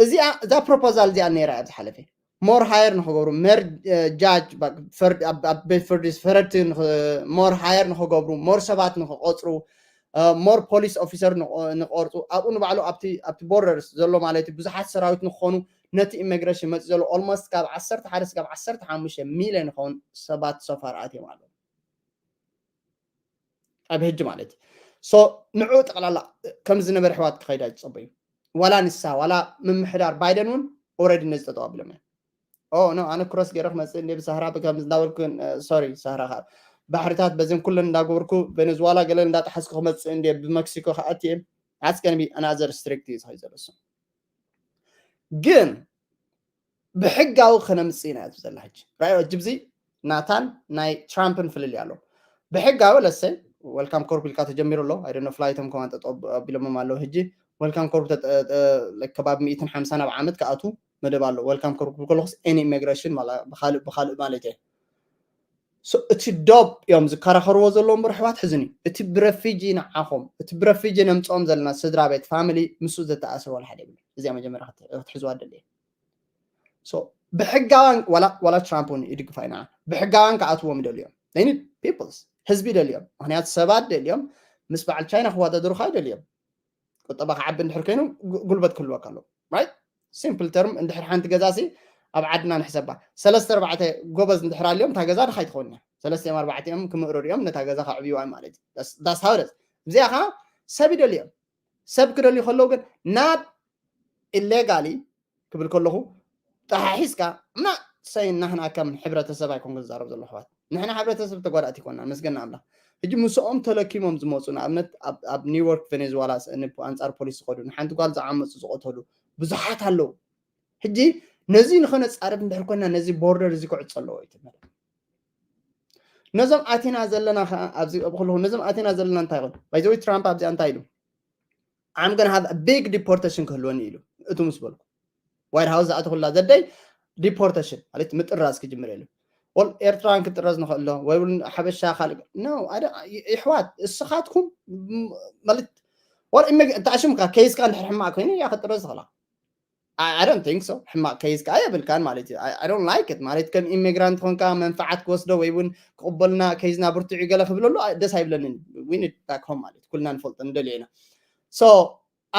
እዚኣ እዛ ፕሮፖዛል እዚኣ ነይራ እያ ዝሓለፈ ሞር ሃየር ንክገብሩ መር ጃጅ ኣብ ቤት ፍርዲ ፈረድቲ ሞር ሃየር ንክገብሩ ሞር ሰባት ንክቆፅሩ ሞር ፖሊስ ኦፊሰር ንቆርፁ ኣብኡ ንባዕሉ ኣብቲ ቦርደርስ ዘሎ ማለት ብዙሓት ሰራዊት ንክኾኑ ነቲ ኢሚግሬሽን መፂ ዘሎ ኦልሞስት ካብ ዓሰርተ ሓደ ስጋብ ዓሰርተ ሓሙሽተ ሚሊዮን ይኸውን ሰባት ሶፋር ኣትዮም ኣለዉ ኣብ ህጂ ማለት እዩ። ንዑ ጠቕላላ ከም ዝነበረ ኣሕዋት ክኸይድ ኣይትፀበዩ። ዋላ ንሳ ዋላ ምምሕዳር ባይደን እውን ኦረዲ ነዚ ጠጠው ኣቢሎም እዮም። ኦ ኖ ኣነ ክሮስ ገይረ ክመፅእ እንደ ብሳህራ ብከም እንዳበልኩ ሶሪ ሳህራ ከዓ ባሕርታት በዚን ኩለን እንዳገበርኩ ቬኔዙዋላ ገለ እንዳጠሓስኩ ክመፅእ እንደ ብመክሲኮ ከኣት እየ። That's gonna be another strict እዩ ዝኸይ ዘሎ እሱ ግን ብሕጋዊ ከነምፅእ ኢና እያ ዘላ ሕጂ ራዮ እጅብዚ ናታን ናይ ትራምፕን ፍልልይ ኣሎ ብሕጋዊ ለሰ ወልካም ኮርፕ ኢልካ ተጀሚሩ ኣሎ ኣይደነ ፍላይቶም ከማን ጠጠው ኣቢሎሞም ኣለዉ ሕጂ ወልካም ኮርፕ ከባቢ ሚእትን ሓምሳን ኣብ ዓመት ክኣቱ መደብ ኣሎ ወልካም ኮርፕ ከለኩስ ኤኒ ኢሚግሬሽን ብካልእ ማለት እየ እቲ ዶብ እዮም ዝከራኸርዎ ዘለዎም ብርሕዋት ሕዝን እዩ እቲ ብረፊጂ ንዓኹም እቲ ብረፊጂ ነምፅኦም ዘለና ስድራ ቤት ፋሚሊ ምስ ዘተኣስር ዋላ ሓደ የብሉ እዚኣ መጀመርያ ክትሕዝዋ ደለ ብሕጋውያን ዋላ ትራምፕ እውን ይድግፋ ኢና ብሕጋውያን ክኣትዎም ይደልዮም ኒድ ፒፕልስ ህዝቢ ይደልዮም ምክንያቱ ሰባት ደልዮም ምስ በዓል ቻይና ክወዳደሩካ ይደልዮም ቁጠባ ክዓቢ እንድሕር ኮይኑ ጉልበት ክህልወካ ኣለዎ right simple term እንድሕር ሓንቲ ገዛ ሲ ኣብ ዓድና ንሕሰባ ሰለስተ ኣርባዕተ ጎበዝ እንድሕር ኣልዮም እታ ገዛ ድኻ ይትኸውን እያ ሰለስተ እዮም ኣርባዕተ እዮም ክምእርር እዮም ነታ ገዛ ከዕብይዋ ማለት እዩ that's how it is እዚኣ ከዓ ሰብ ይደልዮም ሰብ ክደልዩ ከለዉ ግን ናብ ኢሌጋሊ ክብል ከለኹ ጠሓሒዝካ እና ሰይ ናህና ከም ሕብረተሰብ ኣይኮንኩ ዝዛረብ ዘሎ ኣሕዋት ንሕና ሕብረተሰብ ተጓዳእቲ ይኮና መስገና ኣምላኽ ሕጂ ምስኦም ተለኪሞም ዝመፁ ንኣብነት ኣብ ኒውዮርክ ቬኔዙዋላ ኣንፃር ፖሊስ ዝኸዱ ንሓንቲ ጓል ዝዓመፁ ዝቆተሉ ብዙሓት ኣለዉ ሕጂ ነዚ ንኸነፃርፍ እንድሕር ኮይና ነዚ ቦርደር እዚ ክዕፆ ኣለዎ እዩ ነዞም ኣቲና ዘለና ከዓ ኣብዚ ከለኹ ነዞም ኣቲና ዘለና እንታይ ይኾን ባይዘወይ ትራምፕ ኣብዚኣ እንታይ ኢሉ I'm gonna have a big deportation ክህልወኒ ኢሉ እቱ ምስ በልኩ ዋይት ሃውስ ዝኣተኹላ ዘደይ ዲፖርቴሽን ማለት ምጥራዝ ክጅምር የለን ወል ኤርትራን ክጥረዝ ንኽእሎ ወይ እውን ሓበሻ ካልእ ኖ ይሕዋት እስኻትኩም ማለት ወል ተኣሽምካ ከይዝካ እንድሕር ሕማቅ ኮይኑ እያ ክጥረዝ ትኽእላ I don't think so ሕማቅ ከይዝ ከዓ የብልካን ማለት እዩ I don't like it ማለት ከም ኢሚግራንት ኮንካ መንፍዓት ክወስዶ ወይ እውን ክቕበልና ከይዝና ብርትዑ ገለ ክብለሉ ደስ ኣይብለንን we need back home ማለት ኩልና ንፈልጦ ንደልዮ ኢና so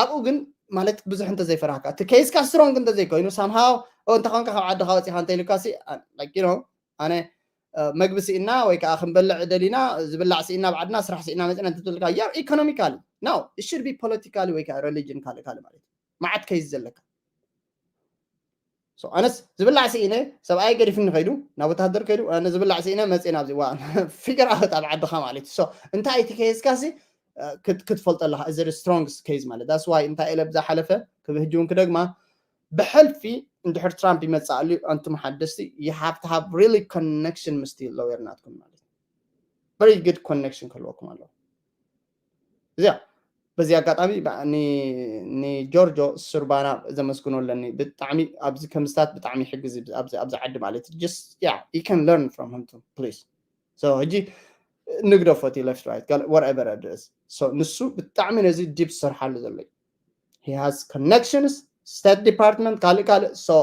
ኣብኡ ግን ማለት ብዙሕ እንተዘይፈራህካ እቲ ከይዝካ ስትሮንግ እንተዘይኮይኑ ሳምሃው እንተኾንካ ካብ ዓድኻ ወፂኻ እንተኢልካ ኣነ መግቢ ስኢና ወይ ከዓ ክንበልዕ ደሊና ዝብላዕ ስኢና ኣብ ዓድና ስራሕ ስኢና መፅና እንትትብልካ you're economically no it should be politically ወይ ከዓ religion ካልእ ካልእ ማለት እዩ መዓት ከይዝ ዘለካ ኣነስ ዝብላዕ ስኢነ ሰብኣይ ገዲፍኒ ከይዱ ናብ ወታደር ከይዱ ኣነ ዝብላዕ ስኢነ መፅእ ናብዚ ዋ ፊገር ኣውት ኣብ ዓድኻ ማለት እዩ እንታይ እቲ ከይዝካ ሲ ክትፈልጦ ኣለካ እዚ strongest case ማለት that's why እንታይ ኢለ ብዝሓለፈ ክብህጂ እውን ክደግማ ብሕልፊ እንድሕር ትራምፕ ይመፅእ ኣሉ ኣንቱም ሓደስቲ you have to have really connection ምስቲ lawyer ናትኩም ማለት very good connection ክህልወኩም ኣለዎ እዚኣ በዚ ኣጋጣሚ ንጆርጆ ሱርባና ዘመስግኖ ኣለኒ ብጣዕሚ ኣብዚ ከምስታት ብጣዕሚ ይሕግዝ ኣብዚ ዓዲ ማለት just yeah you can learn from him too please so ሕጂ ንግደፎ እቲ left right whatever it is so ንሱ ብጣዕሚ ነዚ ዲፕ ዝሰርሓሉ ዘሎ he has connections state department ካልእ ካልእ so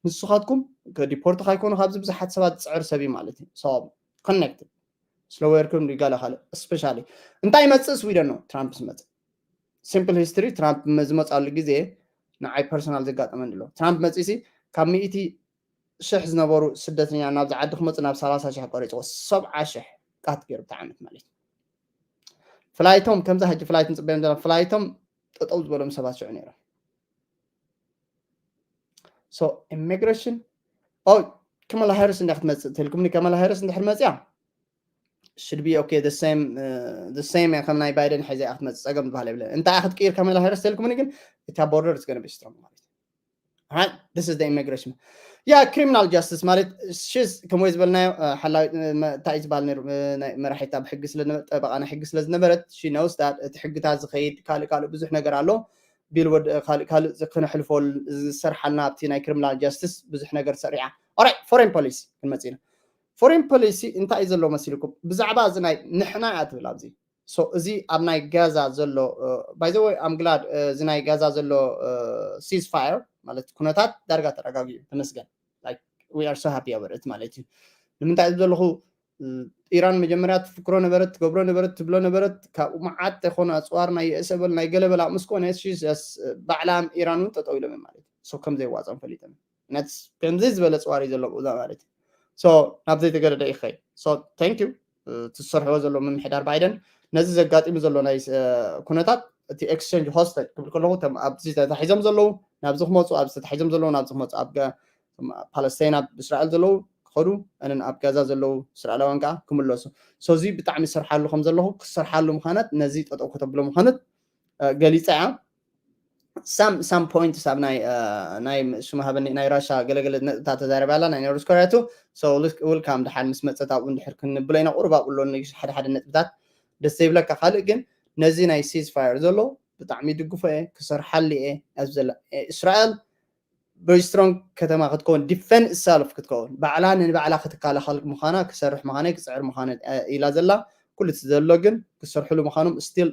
ንስኻትኩም ከዲፖርት ካይኮኑ ካብዚ ብዙሓት ሰባት ዝፅዕር ሰብ እዩ ማለት እዩ so connected ስለወርኩም ይጋለ ካልእ especially እንታይ ይመፅእ ስዊደን ነው ትራምፕ ዝመፅእ simple history ትራምፕ ዝመፃሉ ግዜ ንዓይ personal ዘጋጠመኒ ኣሎ። ትራምፕ መፂሲ ካብ ሚእቲ ሽሕ ዝነበሩ ስደተኛ ናብዚ ዓዲ ክመፁ ናብ ሰላሳ ሽሕ ቆሪፅዎ፣ ሰብዓ ሽሕ ቃት ገይሩ ብቲ ዓመት ማለት እዩ። ፍላይቶም ከምዚ ሕጂ ፍላይት ንፅበዮም ዘለና ፍላይቶም ጠጠው ዝበሎም ሰባት ሽዑ ነይሮም። So immigration, oh, ከመላ ሃሪስ እንዳ ክትመፅእ ተልኩምኒ። ከመላ ሃሪስ እንድሕር መፅያ should be okay, the same, uh, the same ከም ናይ ባይደን ሒዛ ክትመፅእ ፀገም ዝበሃል የብለን። እንታይ ክትቅይር ከመላ ሃሪስ ተልኩምኒ ግን እታ border is gonna be strong ማለት እዩ። Right? This is the immigration. Yeah, criminal justice ማለት ሽስ ከም ወይ ዝበልናዮ ሓላዊ እንታይ እዩ ዝበሃል ነይሩ? መራሒታ ብሕጊ ስለ ጠበቃ ናይ ሕጊ ስለ ዝነበረት she knows that እቲ ሕግታት ዝኸይድ ካልእ ካልእ ብዙሕ ነገር ኣሎ። ቢል ወድ ካልእ ካልእ ክነሕልፎ ዝሰርሓልና ኣብቲ ናይ criminal justice ብዙሕ ነገር ሰሪዓ። Alright, foreign policy ክንመጽእ ኢና። Foreign policy እንታይ እዩ ዘሎ መሲልኩም? ብዛዕባ እዚ ናይ ንሕና እያ ትብል ኣብዚ። So እዚ ኣብ ናይ ጋዛ ዘሎ by the way I'm glad እዚ ናይ ጋዛ ዘሎ ceasefire ማለት ኩነታት ዳርጋ ተረጋጊኡ ተመስገን። Like we are so happy about it ማለት እዩ። ንምንታይ እዚ ዘለኹ ኢራን መጀመርያ ትፍክሮ ነበረት፣ ትገብሮ ነበረት፣ ትብሎ ነበረት። ካብኡ መዓት ይኾነ ኣፅዋር ናይ የእሰበል ናይ ገለበላ ምስ ኮነ ባዕላም ኢራን እውን ጠጠው ኢሎም ማለት እዩ። So ከም ዘይዋፅኦም ፈሊጦም ነቲ ከምዚ ዝበለ ፅዋር እዩ ዘሎ ብኡዛ ማለት እዩ። So ናብ ዘይተገደደ ይኸይ። So thank you ትሰርሕዎ ዘሎ ምምሕዳር ባይደን ነዚ ዘጋጢሙ ዘሎ ናይ ኩነታት እቲ exchange hostage ክብል ከለኹ ኣብዚ ተታሒዞም ዘለዉ ናብዚ ክመፁ ኣብዚ ተታሒዞም ዘለዉ ናብዚ ክመፁ ኣብ ፓለስታይን ኣብ እስራኤል ዘለዉ ክኸዱ እንን ኣብ ጋዛ ዘለዉ እስራኤላውያን ከዓ ክምለሱ። So እዚ ብጣዕሚ ዝሰርሓሉ ከም ዘለኹ ክሰርሓሉ ምዃነት ነዚ ጠጠው ከተብሎ ምዃነት ገሊፃ እያ። Some some points ኣብ ናይ ናይ ሽሙ ሃበኒ ናይ ራሻ ገለገለ ነጥብታት ተዛረባ ኣላ ናይ ኖርዝ ኮርያ ቱ። So welcome ድሓን ምስ መፀት ኣብኡ እንድሕር ክንብሎ ኢና ቁሩብ ኣብኡ ኣሎ ሓደ ሓደ ነጥብታት ደስ ዘይብለካ። ካልእ ግን ነዚ ናይ ceasefire ዘሎ ብጣዕሚ ይድግፎ እየ ክሰርሓሉ እየ ኣብዚ ዘላ እስራኤል very strong ከተማ ክትከውን defend itself ክትከውን ባዕላ ንባዕላ ክትከላኸል ምዃና ክሰርሕ ምዃነ ክፅዕር ምዃነ ኢላ ዘላ። ኩሉ እቲ ዘሎ ግን ክሰርሕሉ ምዃኖም still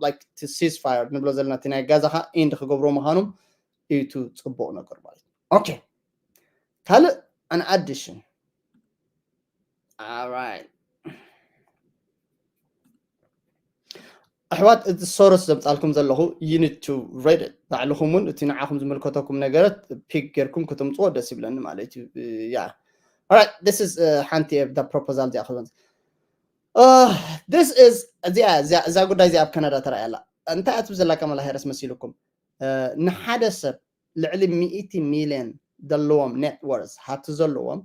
like ceasefire ንብሎ ዘለና እቲ ናይ ጋዛ ከዓ end ክገብሮ ምዃኖም እዩ እቲ ፅቡቅ ነገር ማለት እዩ። Okay ካልእ an addition. Alright ኣሕዋት እቲ ሶሮስ ዘምፃልኩም ዘለኹ you need to read it ባዕልኹም እውን እቲ ንዓኹም ዝምልከተኩም ነገረት pick ጌርኩም ክትምፅዎ ደስ ይብለኒ ማለት እዩ። Yeah alright this is ሓንቲ proposal እዚኣ ክበን this is እዚኣ እዛ ጉዳይ እዚኣ ኣብ ካናዳ ተረኣያ ኣላ። እንታይ እያ ትብል ዘላ ካማላ ሃሪስ መሲልኩም ንሓደ ሰብ ልዕሊ ሚእቲ ሚልዮን ዘለዎም net worth ሃብቲ ዘለዎም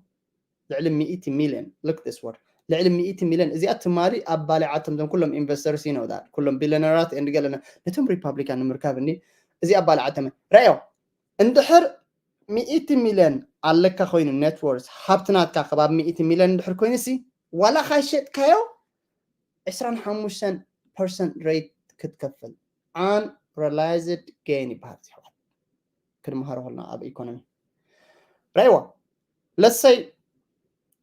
ልዕሊ ሚእቲ ሚልዮን look this word ልዕሊ ሚእቲ ሚልዮን እዚኣ ትማሊ ኣብ ባሊዓቶም ዞም ኩሎም investors you know that ኩሎም ቢልዮነራት and ገለና ነቶም ሪፓብሊካን ንምርካብ እኒ እዚኣ ባሊዓቶም ረዮ እንድሕር ሚእቲ ሚልዮን ኣለካ ኮይኑ net worth ሃብቲ ናትካ ከባቢ ሚእቲ ሚልዮን እንድሕር ኮይኑ ሲ ዋላ ካሸጥካዮ ዕስራን ሓሙሽተን percent rate ክትከፍል unrealized gain ይበሃል። ሕዋት ክንመሃሮ ከለና ኣብ ኢኮኖሚ ራይዋ ለሰይ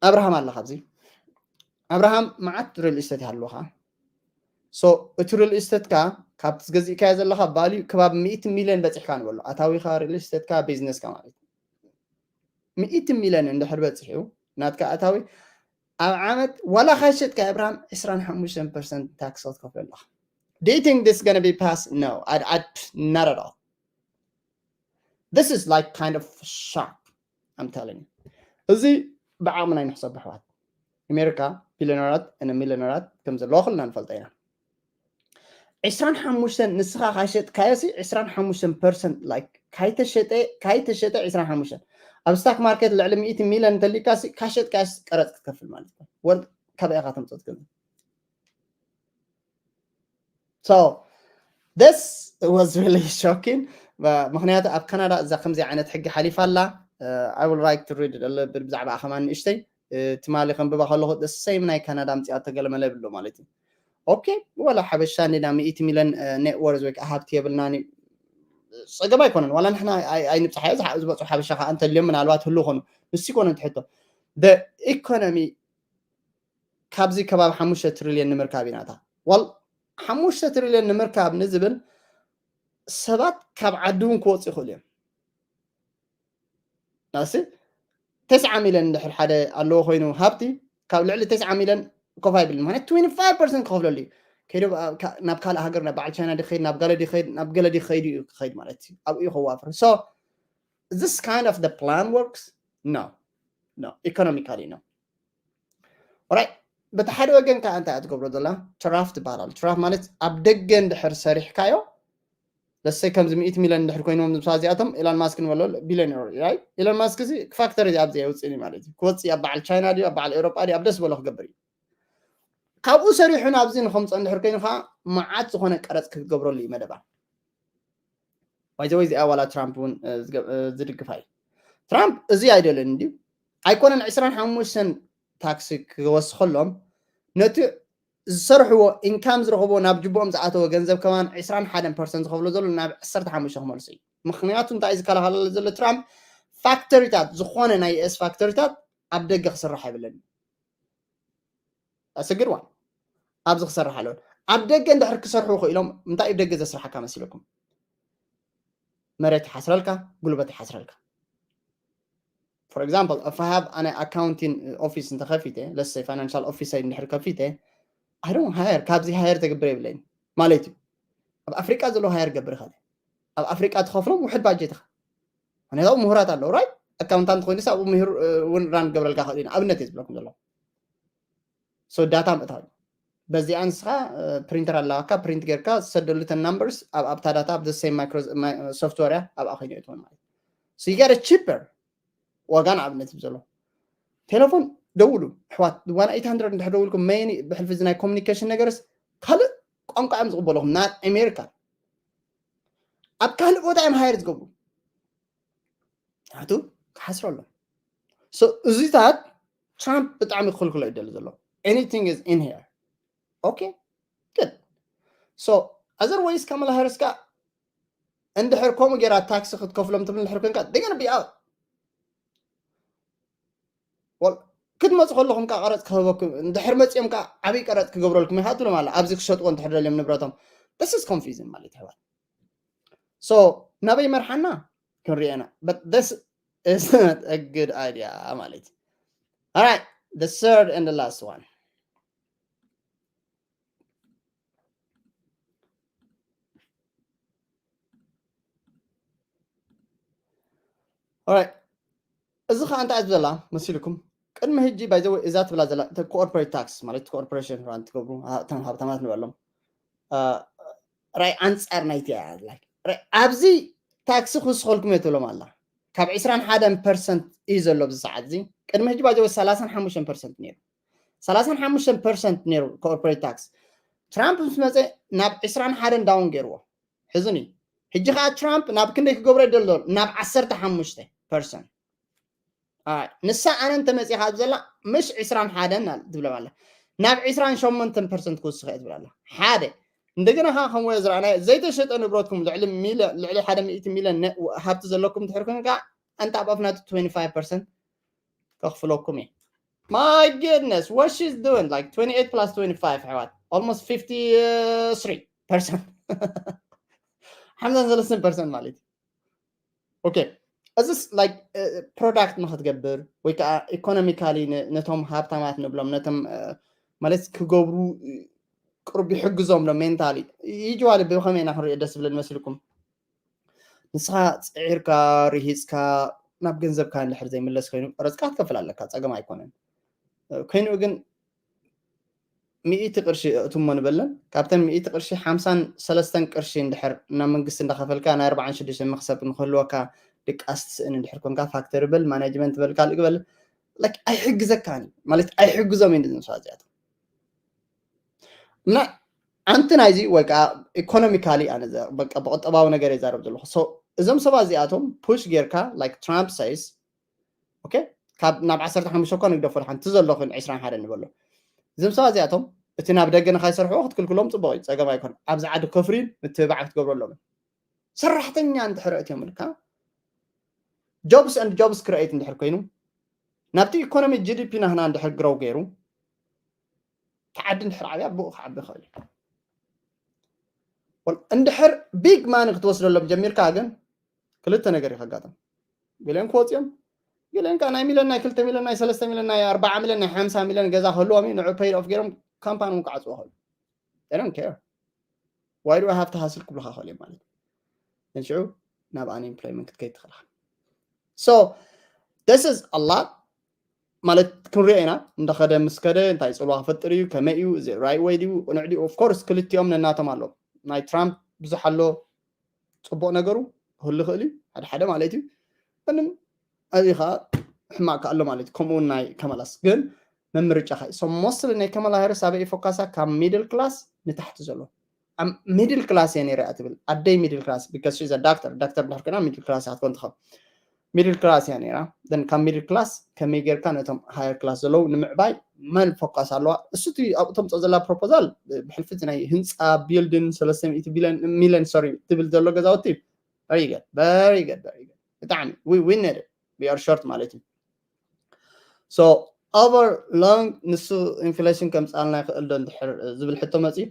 ኣብርሃም ኣለካ ኣብዚ ኣብርሃም መዓት real estate ይሃልወካ። So እቲ real estate ካ ካብቲ ዝገዚእካዮ ዘለካ value ከባቢ ሚእቲ ሚልዮን በፂሕካ ንበሎ ኣታዊካ real estate ካ business ካ ማለት እዩ። ሚእቲ ሚልዮን እንድሕር በፂሑ ናትካ ኣታዊ ኣብ ዓመት ዋላ ካሸጥካ ኣብርሃም ዕስራን ሓሙሽተን percent tax ክትከፍሎ ኣለካ። Do you think this gonna be passed? No, I, I, not at all. This is like kind of shock. I'm telling you. እዚ ብዓቕምና ይንሕሰብ ኣሕዋት። ኣሜሪካ ቢልዮነራት እነ ሚልዮነራት ከም ዘለዎ ኩልና ንፈልጦ ኢና። ዕስራን ሓሙሽተን ንስኻ ካሸጥካዮ ሲ ዕስራን ሓሙሽተን percent like ካይተሸጠ ካይተሸጠ ዕስራን ሓሙሽተን ኣብ stock market ልዕሊ ሚእቲ ሚልዮን እንተሊካ ሲ ካሸጥካዮ ቀረፅ ክትከፍል ማለት እዩ። ወል ካበይ ኢኻ ተምፅኦ ገንዘብ? So this was really shocking. ምክንያቱ ኣብ ካናዳ እዛ ከምዚ ዓይነት ሕጊ ሓሊፋ ኣላ። I would like to read ብዛዕባ ከማን ንእሽተይ ትማሊ ከንብባ ከለኹ the same ናይ ካናዳ ምፅኣ ተገለመለ ይብሎ ማለት እዩ። ኦኬ ወላ ሓበሻ እንዲና ሚእቲ ሚልዮን net worth ወይ ከዓ ሃብቲ የብልና ጸገም ኣይኮነን ዋላ ንሕና ኣይንብፅሓዮ ዝሓ- ዝበፅሑ ሓበሻ ከዓ እንተልዮም ምናልባት ህሉ ኮኑ ንሱ ይኮነ ትሕቶ ኢኮኖሚ ካብዚ ከባቢ ሓሙሽተ ትሪልዮን ንምርካብ ኢናታ ዋል ሓሙሽተ ትሪልዮን ንምርካብ ንዝብል ሰባት ካብ ዓዲ እውን ክወፁ ይኽእሉ እዮም ናሲ ተስዓ ሚልዮን እንድሕር ሓደ ኣለዎ ኮይኑ ሃብቲ ካብ ልዕሊ ተስዓ ሚልዮን ኮፍ ኣይብልን ማለት twenty five percent ክኸፍለሉ እዩ ከይዶ ናብ ካልእ ሃገር ናብ በዓል ቻይና ድኸይድ ናብ ገለ ድኸይድ ናብ ገለ ድኸይድ እዩ ክኸይድ ማለት እዩ። ኣብኡ እዩ ከዋፍር። So this kind of the plan works? No, no, economically no. Right? በቲ ሓደ ወገን ከዓ እንታይ እያ ትገብሮ ዘላ? ትራፍ ትበሃል ኣሎ። ትራፍ ማለት ኣብ ደገ እንድሕር ሰሪሕካዮ፣ ለሰይ ከምዚ ሚእቲ ሚልዮን እንድሕር ኮይኖም ዝምሳ እዚኣቶም ኢላን ማስክ ንበሎ ቢልዮነር። ኢላን ማስክ እዚ ፋክተሪ ኣብዚ የውፅእኒ ማለት እዩ። ክወፅእ ኣብ በዓል ቻይና ድዩ ኣብ በዓል ኤውሮጳ ድዩ ኣብ ደስ በሎ ክገብር እዩ። ካብኡ ሰሪሑ ናብዚ ንከምፅኦ እንድሕር ኮይኑ ከዓ መዓት ዝኾነ ቀረፅ ክትገብረሉ እዩ መደባ። ባይዘወይ እዚኣ ዋላ ትራምፕ እውን ዝድግፋ እዩ። ትራምፕ እዚ ኣይደልን እንድዩ ኣይኮነን ዕስራን ሓሙሽተን ታክሲ ክወስኸሎም ነቲ ዝሰርሕዎ ኢንካም ዝረኽቦ ናብ ጅቦኦም ዝኣተወ ገንዘብ ከማን ዕስራን ሓደን ፐርሰንት ዝኸፍሎ ዘሎ ናብ ዓሰርተ ሓሙሽተ ክመልሱ እዩ። ምክንያቱ እንታይ ዝከላኸለሉ ዘሎ ትራምፕ ፋክተሪታት ዝኾነ ናይ ዩኤስ ፋክተሪታት ኣብ ደገ ክስራሕ የብለን። ኣሰግድዋ ኣብዚ ክሰርሕ ኣለዎ። ኣብ ደገ እንድሕር ክሰርሑ ክኢሎም እንታይ እዩ ደገ ዘስርሓካ መሲለኩም? መሬት ይሓስረልካ፣ ጉልበት ይሓስረልካ። For example, if I have an accounting office እንተኸፊተ፣ let's say financial office እንድሕር ከፊተ፣ I don't hire፣ ካብዚ ሃየር ተግብር የብለይን ማለት እዩ። ኣብ ኣፍሪቃ ዘሎ ሃየር ገብር ይኽእል ኣብ ኣፍሪቃ ትኸፍሎም ውሕድ ባጀት ኢኻ። ምክንያቱ ምሁራት ኣለዉ right? ኣካውንታንት ኮይኑ ኣብኡ ምሁር እውን ራን ገብረልካ ክእል ኢና ኣብነት እየ ዝብለኩም ዘለኹ። So ዳታ ምእታው በዚኣ ንስኻ ፕሪንተር ኣለዋካ ፕሪንት ጌርካ ዝሰደሉ ተን ናምበርስ ኣብ ኣብታ ዳታ ኣብ the same micro software እያ ኣብኣ ኮይኑ እትውን ማለት so you get a cheaper ዋጋ ንኣብነት እዩ ዘሎ። ቴሌፎን ደውሉ ኣሕዋት one eight hundred እንድሕር ደውልኩም መይኒ ብሕልፊ እዚ ናይ ኮሚኒኬሽን ነገርስ ካልእ ቋንቋ እዮም ዝቕበልኹም ናብ ኣሜሪካ ኣብ ካልእ ቦታ እዮም ሃየር ዝገብሩ ናቱ ክሓስረሎም እዚታት ትራምፕ ብጣዕሚ ክኽልክሎ ይደሊ ዘሎ anything is in here okay good so otherwise ካማላ ሃሪስ ካ እንድሕር ከምኡ ጌራ ታክሲ ክትከፍሎም ትብል እንድሕር ኮንካ they're gonna be out ክትመፁ ከለኹም ካ ቀረፅ ክህበኩም እንድሕር መፅኦም ካ ዓብይ ቀረፅ ክገብረልኩም ኢካ ትብሎም ኣለ ኣብዚ ክሸጥዎ እንድሕር ደልዮም ንብረቶም this is confusing ማለት ይሕዋት so ናበይ መርሓና ክንሪኦ ኢና but this is not a good idea ማለት እዩ alright the third and the last one alright እዚ ከዓ እንታይ እዩ ዘላ መሲልኩም ቅድሚ ሕጂ ባይዘወ እዛ ትብላ ዘላ corporate tax ማለት corporation run ትገብሩ እቶም ሃብታማት ንበሎም ራይ ኣንፃር ናይቲ ኣብዚ ታክሲ ክውስኸልኩም እየ ትብሎም ኣላ ካብ ዕስራን ሓደን ፐርሰንት እዩ ዘሎ ኣብዚ ሰዓት እዚ ቅድሚ ሕጂ ባይዘወ ሰላሳን ሓሙሽተን ፐርሰንት ነይሩ ሰላሳን ሓሙሽተን ፐርሰንት ነይሩ corporate tax ትራምፕ ምስ መፀ ናብ ዕስራን ሓደን down ገይርዎ ሕዝኒ ሕጂ ከዓ ትራምፕ ናብ ክንደይ ክገብሮ ይደሎ ናብ ዓሰርተ ሓሙሽተ ፐርሰንት ንሳ ኣነ እንተመፂኻ ኣብ ዘላ ምሽ ዕስራን ሓደን ትብሎም ኣላ ናብ ዕስራን ሸሞንተን ፐርሰንት ክውስኸ እየ ትብል ኣላ ሓደ እንደገና ከዓ ከምኡ ዝረኣና ዘይተሸጠ ንብረትኩም ልዕሊ ልዕሊ ሓደ ሚእቲ ሚልዮን ሃብቲ ዘለኩም ትሕር ኮይንካ ኣንታ ኣብ ኣፍናቱ ትወንቲ ፋይቭ ፐርሰንት ከኽፍለኩም እየ my goodness what she's doing like twenty-eight plus twenty-five ኣሕዋት almost fifty-three percent ሓምሳን ሰለስተን ፐርሰንት ማለት እዩ okay እዚስ like product ንክትገብር ወይ ከዓ economically ነቶም ሃብታማት ንብሎም ነቶም ማለት ክገብሩ ቅርብ ይሕግዞም ዶ mentally ይጅዋሊ ብከመይ ኢና ክንሪኦ ደስ ዝብለኒ መሲልኩም ንስኻ ፅዒርካ ርሂፅካ ናብ ገንዘብካ እንድሕር ዘይምለስ ኮይኑ ረፅካ ክትከፍል ኣለካ ፀገም ኣይኮነን ኮይኑ ግን ሚእቲ ቅርሺ እእትሞ ንበለን ካብተን ሚእቲ ቅርሺ ሓምሳን ሰለስተን ቅርሺ እንድሕር ናብ መንግስቲ እንዳኸፈልካ ናይ ኣርባዓን ሽዱሽተን መክሰብ ንክህልወካ ድቃስ ትስእን እንድሕር ኮንካ ፋክተሪ በል ማናጅመንት በል ካልእ ግበል ኣይሕግዘካን ማለት ኣይሕግዞም እዩ ንዝምሳ እዚኣቶም እና ኣንቲ ናይዚ ወይ ከዓ ኢኮኖሚካሊ ኣነ ብቁጠባዊ ነገር የዛረብ ዘለኹ እዞም ሰባት እዚኣቶም ፑሽ ጌርካ like Trump says okay ካብ ናብ ዓሰርተ ሓሙሽተ እኳ ንግደፎ ሓንቲ ዘሎ ኮይኑ ዕስራን ሓደ ንበሎ እዞም ሰባት እዚኣቶም እቲ ናብ ደገ ንካይሰርሕዎ ክትክልክሎም ፅቡቅ እዩ ፀገም ኣይኮን ኣብዚ ዓዲ ከፍሪን ምትብባዕ ክትገብረሎም ሰራሕተኛ እንድሕር እትዮምልካ jobs and jobs create እንድሕር ኮይኑ ናብቲ ኢኮኖሚ GDP ናህና እንድሕር ግረው ገይሩ ተዓዲ እንድሕር ዓብያ ብኡ ክዓቢ ይኽእል እዩ እንድሕር big money ክትወስደሎም ጀሚርካ ግን ክልተ ነገር እዩ ከጋጥም ገሊኦም ክወፅኦም ገሊኦም ከዓ ናይ ሚልዮን ናይ ክልተ ሚልዮን ናይ ሰለስተ ሚልዮን ናይ ኣርባዓ ሚልዮን ናይ ሓምሳ ሚልዮን ገዛ ክህልዎም እዩ ንዑ paid off ገይሮም ካምፓኒ እውን ክዓፅዎ ክእሉ They don't care. Why do I have to hustle ክብሉካ ክእል እዮም ማለት እዩ። ሽዑ ናብ unemployment ክትከይድ ትኽእል ኢኻ። So this is a lot ማለት ክንሪኦ ኢና። እንዳኸደ ምስ ከደ እንታይ ፅልዋ ክፈጥር እዩ፣ ከመይ እዩ፣ እዚ right way ድዩ፣ ቅኑዕ ድዩ? Of course ክልቲኦም ነናቶም ኣሎ። ናይ ትራምፕ ብዙሕ ኣሎ፣ ፅቡቕ ነገሩ ክህሉ ይኽእል እዩ ሓደ ሓደ ማለት እዩ። እንም እዚ ከዓ ሕማቅ ኣሎ ማለት እዩ። ከምኡ እውን ናይ ከመላስ ግን መምርጫ ኸ so mostly ናይ ከመላ ሃሪስ ኣበይ ፎካሳ ካብ middle class ንታሕቲ ዘሎ middle class እየ ነይረ እያ ትብል ኣደይ middle class because she's a doctor doctor ድሕር ኮይና middle class እያ ትኮን ትኸውን middle class እያ ነይራ then ካብ middle class ከመይ ጌርካ ነቶም higher class ዘለዉ ንምዕባይ መን ፎካስ ኣለዋ እሱ እቲ ኣብኡ ተምፅኦ ዘላ proposal ብሕልፊ እቲ ናይ ህንፃ building ሰለስተ ሚእቲ ቢልዮን ሚልዮን sorry ትብል ዘሎ ገዛውቲ very good very good very good ብጣዕሚ we we need it we are short ማለት እዩ so over long ንሱ inflation ከምፅኣልና ይኽእል ዶ እንድሕር ዝብል ሕቶ መፅዩ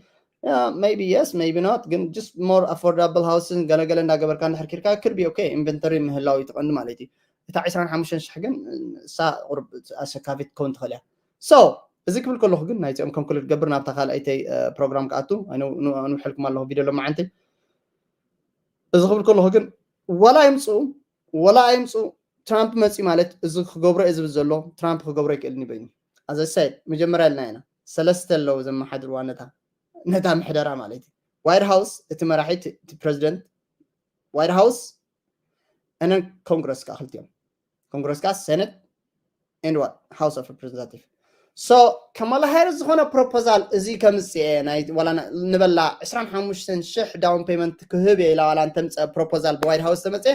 maybe yes maybe not ግን just more affordable housing ገለገለ እንዳገበርካ እንድሕር ኪርካ could be okay inventory ምህላው ይትቐንዲ ማለት እዩ እታ ዕስራን ሓሙሽተን ሽሕ ግን እሳ ቁርብ ኣሰካፊት ክኸውን ትኽእል እያ so እዚ ክብል ከለኹ ግን ናይዚኦም ከም ክልል ገብር ናብታ ካልኣይተይ ፕሮግራም ክኣቱ ንውሕልኩም ኣለኹ ቪድዮ ሎማዓንቲ እዚ ክብል ከለኹ ግን ወላ ይምፅኡ ወላ ኣይምፅኡ ትራምፕ መፂ ማለት እዚ ክገብሮ እየ ዝብል ዘሎ ትራምፕ ክገብሮ ይክእልኒ በይኑ ኣዘሳይድ መጀመርያ ኢልና ኢና ሰለስተ ኣለዉ ዘመሓድርዋ ነታ ነታ ምሕደራ ማለት እዩ ዋይት ሃውስ እቲ መራሒ እቲ ፕሬዚደንት ዋይት ሃውስ እነን ኮንግረስ ከዓ ክልቲኦም ኮንግረስ ከዓ ሰነት and what house of representative so ከማላ ሃሪስ ዝኾነ proposal እዚ ከምፅአ ናይ ዋላ ንበላ ዕስራን ሓሙሽተን ሽሕ down payment ክህብ እየ ኢላ ዋላ እንተምፀ proposal ብዋይት ሃውስ ተመፀ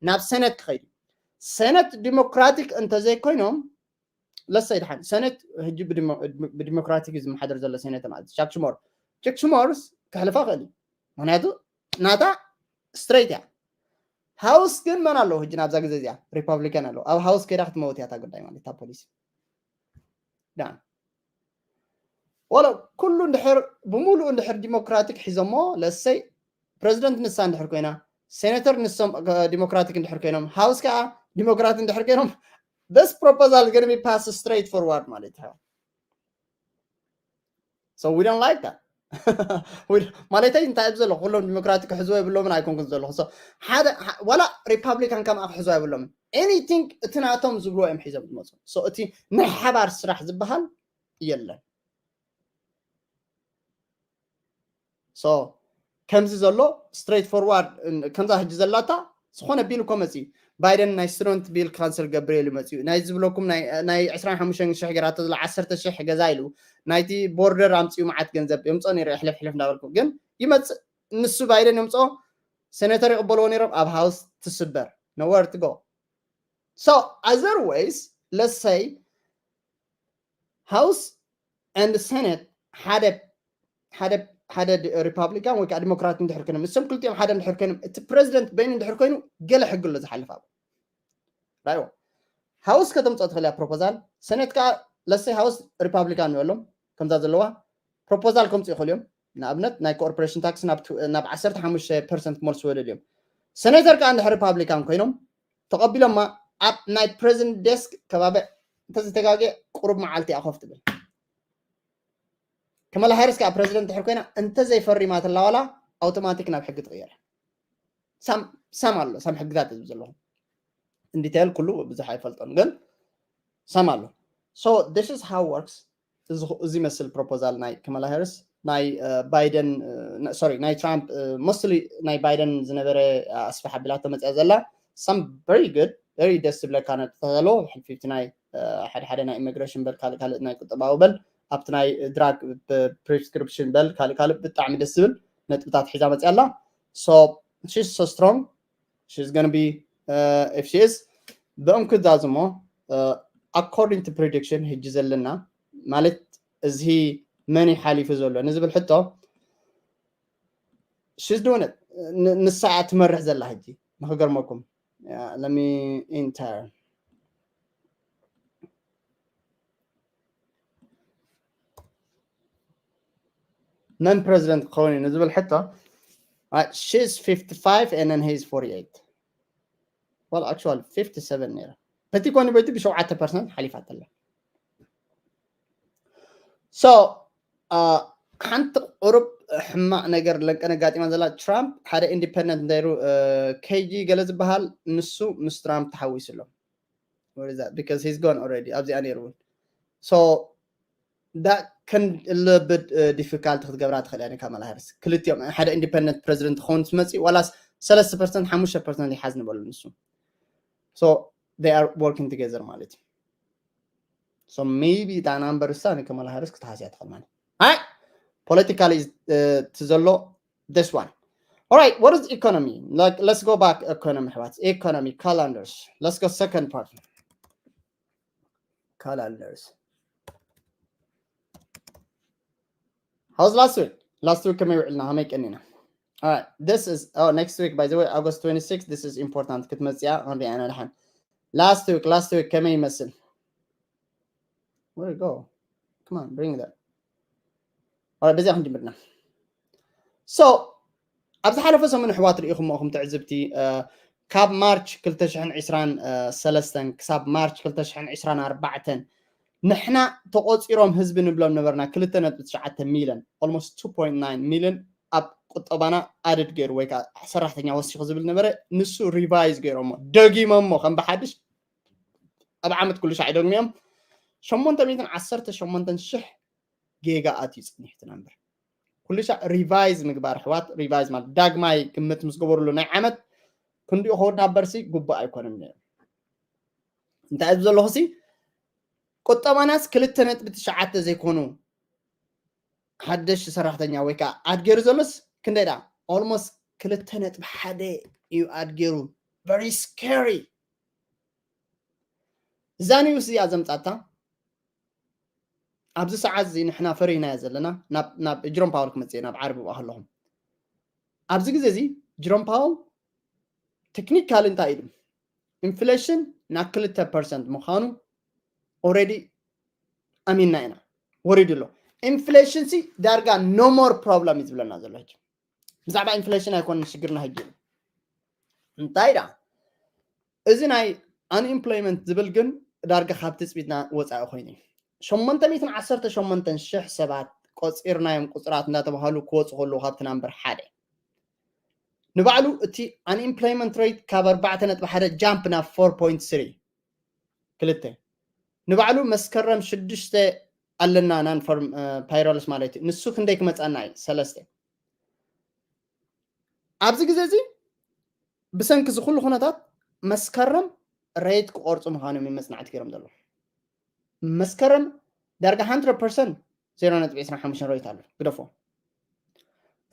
ናብ ሰነት ክኸይድ ሰነት ዲሞክራቲክ እንተዘይኮይኖም ለሰይ ድሓን ሰነት ሕጂ ብዲሞክራቲክ እዩ ዝመሓደር ዘሎ ሰነት ማለት ቻክ ሽሞር ቻክ ሽሞርስ ክሕልፋ ክእል እዩ ምክንያቱ ናታ straight እያ ሃውስ ግን መን ኣለዉ ሕጂ ናብዛ ግዜ እዚኣ ሪፐብሊካን ኣለዉ ኣብ ሃውስ ከይዳ ክትመውት እያ እታ ጉዳይ ማለት እታ ፖሊሲ ዳን ወሎ ኩሉ እንድሕር ብሙሉኡ እንድሕር ዲሞክራቲክ ሒዞሞ ለሰይ ፕሬዚደንት ንሳ እንድሕር ኮይና ሴኔተር ንሶም ዲሞክራቲክ እንድሕር ኮይኖም ሃውስ ከዓ ዲሞክራት እንድሕር ኮይኖም this proposal is going to be passed straight forward ማለት እዩ so we don't like that ማለተይ እንታይ ኣብ ዘሎ ኩሎም ዲሞክራቲክ ክሕዝዎ የብሎምን ኣይኮንኩን ዘለኹ so ሓደ ዋላ ሪፓብሊካን ከምኣ ክሕዝዎ የብሎምን anything እቲ ናቶም ዝብልዎ እዮም ሒዞም ዝመፁ so እቲ ናይ ሓባር ስራሕ ዝበሃል የለን so ከምዚ ዘሎ straight forward ከምዛ ሕጂ ዘላታ ዝኾነ ቢል እኮ መፅዩ ባይደን ናይ ስቱደንት ቢል ካንስል ገብር ኢሉ መፅዩ ናይ ዝብለኩም ናይ ዕስራን ሓሙሽተን ሽሕ ገይራቶ ዝለ ዓሰርተ ሽሕ ገዛ ኢሉ ናይቲ ቦርደር ኣምፅኡ መዓት ገንዘብ የምፅኦ ነይሩ ሕልፍ ሕልፍ እንዳበልኩ ግን ይመፅእ ንሱ ባይደን የምፅኦ ሴኔተር ይቕበልዎ ነይሮም ኣብ ሃውስ ትስበር nowhere to go so otherwise let's say house and senate ሓደ ሓደ ሓደ ሪፓብሊካን ወይ ከዓ ዲሞክራት እንድሕር ኮይኖም ንሶም ክልቲኦም ሓደ እንድሕር ኮይኖም እቲ ፕሬዚደንት በይኑ እንድሕር ኮይኑ ገለ ሕጊ ኣሎ ዝሓልፍ ኣብ ራይዎ ሃውስ ከተምፅኦ ትኽእል እያ ፕሮፖዛል ሰኔት ከዓ ለሰይ ሃውስ ሪፓብሊካን ንበሎም ከምዛ ዘለዋ ፕሮፖዛል ከምፁ ይኽእሉ እዮም ንኣብነት ናይ ኮርፖሬሽን ታክስ ናብ ዓሰርተ ሓሙሽተ ፐርሰንት ክመልስዎ ይደልዮም ሰኔተር ከዓ እንድሕር ሪፓብሊካን ኮይኖም ተቐቢሎማ ኣብ ናይ ፕሬዚደንት ዴስክ ከባቢ እንተዝተጋገ ቁሩብ መዓልቲ እያ ኮፍ ትብል ከመላ ሃሪስ ከዓ ፕሬዚደንት ድሕር ኮይና እንተዘይፈሪማ ተላዋላ ኣውቶማቲክ ናብ ሕጊ ትቕየር ሳም ኣሎ ሳም ሕግታት ዝብ ዘለኹ እንዲቴል ኩሉ ብዙሕ ኣይፈልጦን ግን ሳም ኣሎ so this is how works እዚ መስል ፕሮፖዛል ናይ ከመላ ሃሪስ ናይ ባይደን ሶሪ ናይ ትራምፕ ሞስትሊ ናይ ባይደን ዝነበረ ኣስፋሕ ኣቢላቶ መፅያ ዘላ some very good very ደስ ዝብለካ ነጥብታት ኣለዎ ሕልፊቲ ናይ ሓደ ሓደ ናይ ኢሚግሬሽን በል ካልእ ካልእ ናይ ቁጠባዊ በል ኣብቲ ናይ ድራግ ፕሪስክሪፕሽን በል ካልእ ካልእ ብጣዕሚ ደስ ዝብል ነጥብታት ሒዛ መፅያ ኣላ so she's so strong she's gonna be uh, if she is ብእንክዛዝሞ according to prediction ሕጂ ዘለና ማለት እዚ መን ሓሊፉ ዘሎ ንዝብል ሕቶ she's doing it ንሳ እያ ትመርሕ ዘላ ሕጂ ንክገርመኩም let me enter መን ፕሬዚደንት ክኸውን እዩ ንዝብል ሕቶ she's fifty-five and then he's forty-eight well actually fifty-seven ነይራ በቲ ኮኒ በቲ ብሸውዓተ ፐርሰንት ሓሊፋ ተላ so uh, ሓንቲ ቁሩብ ሕማቕ ነገር ለንቀን ኣጋጢማ ዘላ ትራምፕ ሓደ ኢንዲፐንደንት እንተይሩ ከጂ ገለ ዝበሃል ንሱ ምስ ትራምፕ ተሓዊሱ ኣሎ። What is that? Because he's gone already ኣብዚኣ ነይሩ እውን so that can a little bit difficult ክትገብራ ትኽእል እያ ካማላ ሃሪስ ክልቲኦም ሓደ ኢንዲፐንደንት ፕረዚደንት ክኸውን ትመፅእ ዋላስ ሰለስተ ፐርሰንት ሓሙሽተ ፐርሰንት ይሓዝ ንበሉ ንሱ so they are working together ማለት እዩ so maybe እታ ናምበር እሳ ንካማላ ሃሪስ ክትሓስያ ትኽእል ማለት ኣይ politically እቲ ዘሎ this one. All right, what is economy? Like, let's go back economy, what? Economy, calendars. Let's go second part. Calendars. How's last week? Last week ከመይ ውዕልና ከመይ ቀኒና? All right, this is oh next week, by the way, August twenty-sixth. This is important ክትመፅያ ክንሪኣ ኢና ድሓን last week last week ከመይ ይመስል? Where it go? Come on, bring that. All right, በዚኣ ክንጅምርና so ኣብ ዝሓለፈ ሰሙን ኣሕዋት ርኢኹሞ ኹም ትዕዝብቲ ካብ ማርች ክልተ ሽሕን ዕስራን ሰለስተን ክሳብ ማርች ክልተ ሽሕን ዕስራን ኣርባዕተን ንሕና ተቆፂሮም ህዝቢ ንብሎም ነበርና ክልተ ነጥቢ ትሽዓተ ሚልዮን almost two point nine million ኣብ ቁጠባና ኣድድ ገይሩ ወይ ከዓ ሰራሕተኛ ወሲኹ ዝብል ነበረ ንሱ ሪቫይዝ ገይሮሞ ደጊሞሞ ከም ብሓድሽ ኣብ ዓመት ኩሉ ሻዕ ይደግሚኦም ሸሞንተ ሚእትን ዓሰርተ ሸሞንተን ሽሕ ጌጋ ኣትዩ ፀኒሕቲ ነበር ኩሉ ሻዕ ሪቫይዝ ምግባር ኣሕዋት ሪቫይዝ ማለት ዳግማይ ግምት ምስ ገበሩሉ ናይ ዓመት ክንዲኡ ከወዳበርሲ ግቡእ ኣይኮነን ነይሩ እንታይ እዚ ዘለኹሲ ቁጠባናስ ክልተ ነጥቢ ትሽዓተ ዘይኮኑ ሓደሽ ሰራሕተኛ ወይ ከዓ ኣድገሩ ዘሎስ ክንደይ ዳ almost ክልተ ነጥቢ ሓደ እዩ ኣድገሩ very scary እዛ ኒውስ እዚኣ ዘምፃታ ኣብዚ ሰዓት እዚ ንሕና ፈሪህናዮ ዘለና ናብ ጅሮም ፓወል ክመፅእ ናብ ዓርቢ ብኣ ከለኹም ኣብዚ ግዜ እዚ ጅሮም ፓወል ቴክኒካል እንታይ ኢሉ ኢንፍሌሽን ናብ ክልተ ፐርሰንት ምዃኑ ኦረዲ ኣሚንና ኢና ወሪዱ ኣሎ ኢንፍሌሽን ሲ ዳርጋ no more problem እዩ ዝብለና ዘሎ ሕጂ ብዛዕባ ኢንፍሌሽን ኣይኮነን ሽግርና ሕጂ እንታይ ዳ እዚ ናይ ኣንኤምፕሎይመንት ዝብል ግን ዳርጋ ካብ ትፅቢትና ወፃኢ ኮይኑ እዩ ሸሞንተ ሚእትን ዓሰርተ ሸሞንተን ሽሕ ሰባት ቆፂርናዮም ቁፅራት እንዳተባሃሉ ክወፁ ከለዉ ካብቲ ናምበር ሓደ ንባዕሉ እቲ ኣንኤምፕሎይመንት ሬት ካብ ኣርባዕተ ነጥቢ ሓደ ጃምፕ ናብ ፎር ፖይንት ስሪ ክልተ ንባዕሉ መስከረም ሽዱሽተ ኣለና ናን ፎርም ፓይሮልስ ማለት እዩ ንሱ ክንደይ ክመፃና እዩ ሰለስተ ኣብዚ ግዜ እዚ ብሰንኪ እዚ ኩሉ ኩነታት መስከረም ሬት ክቆርፁ ምዃኖም እዩ መፅናዕቲ ገይሮም ዘለዉ መስከረም ዳርጋ 100 ዜሮ ነጥቢ ዕስራን ሓሙሽተን ሬት ኣሎ ግደፎ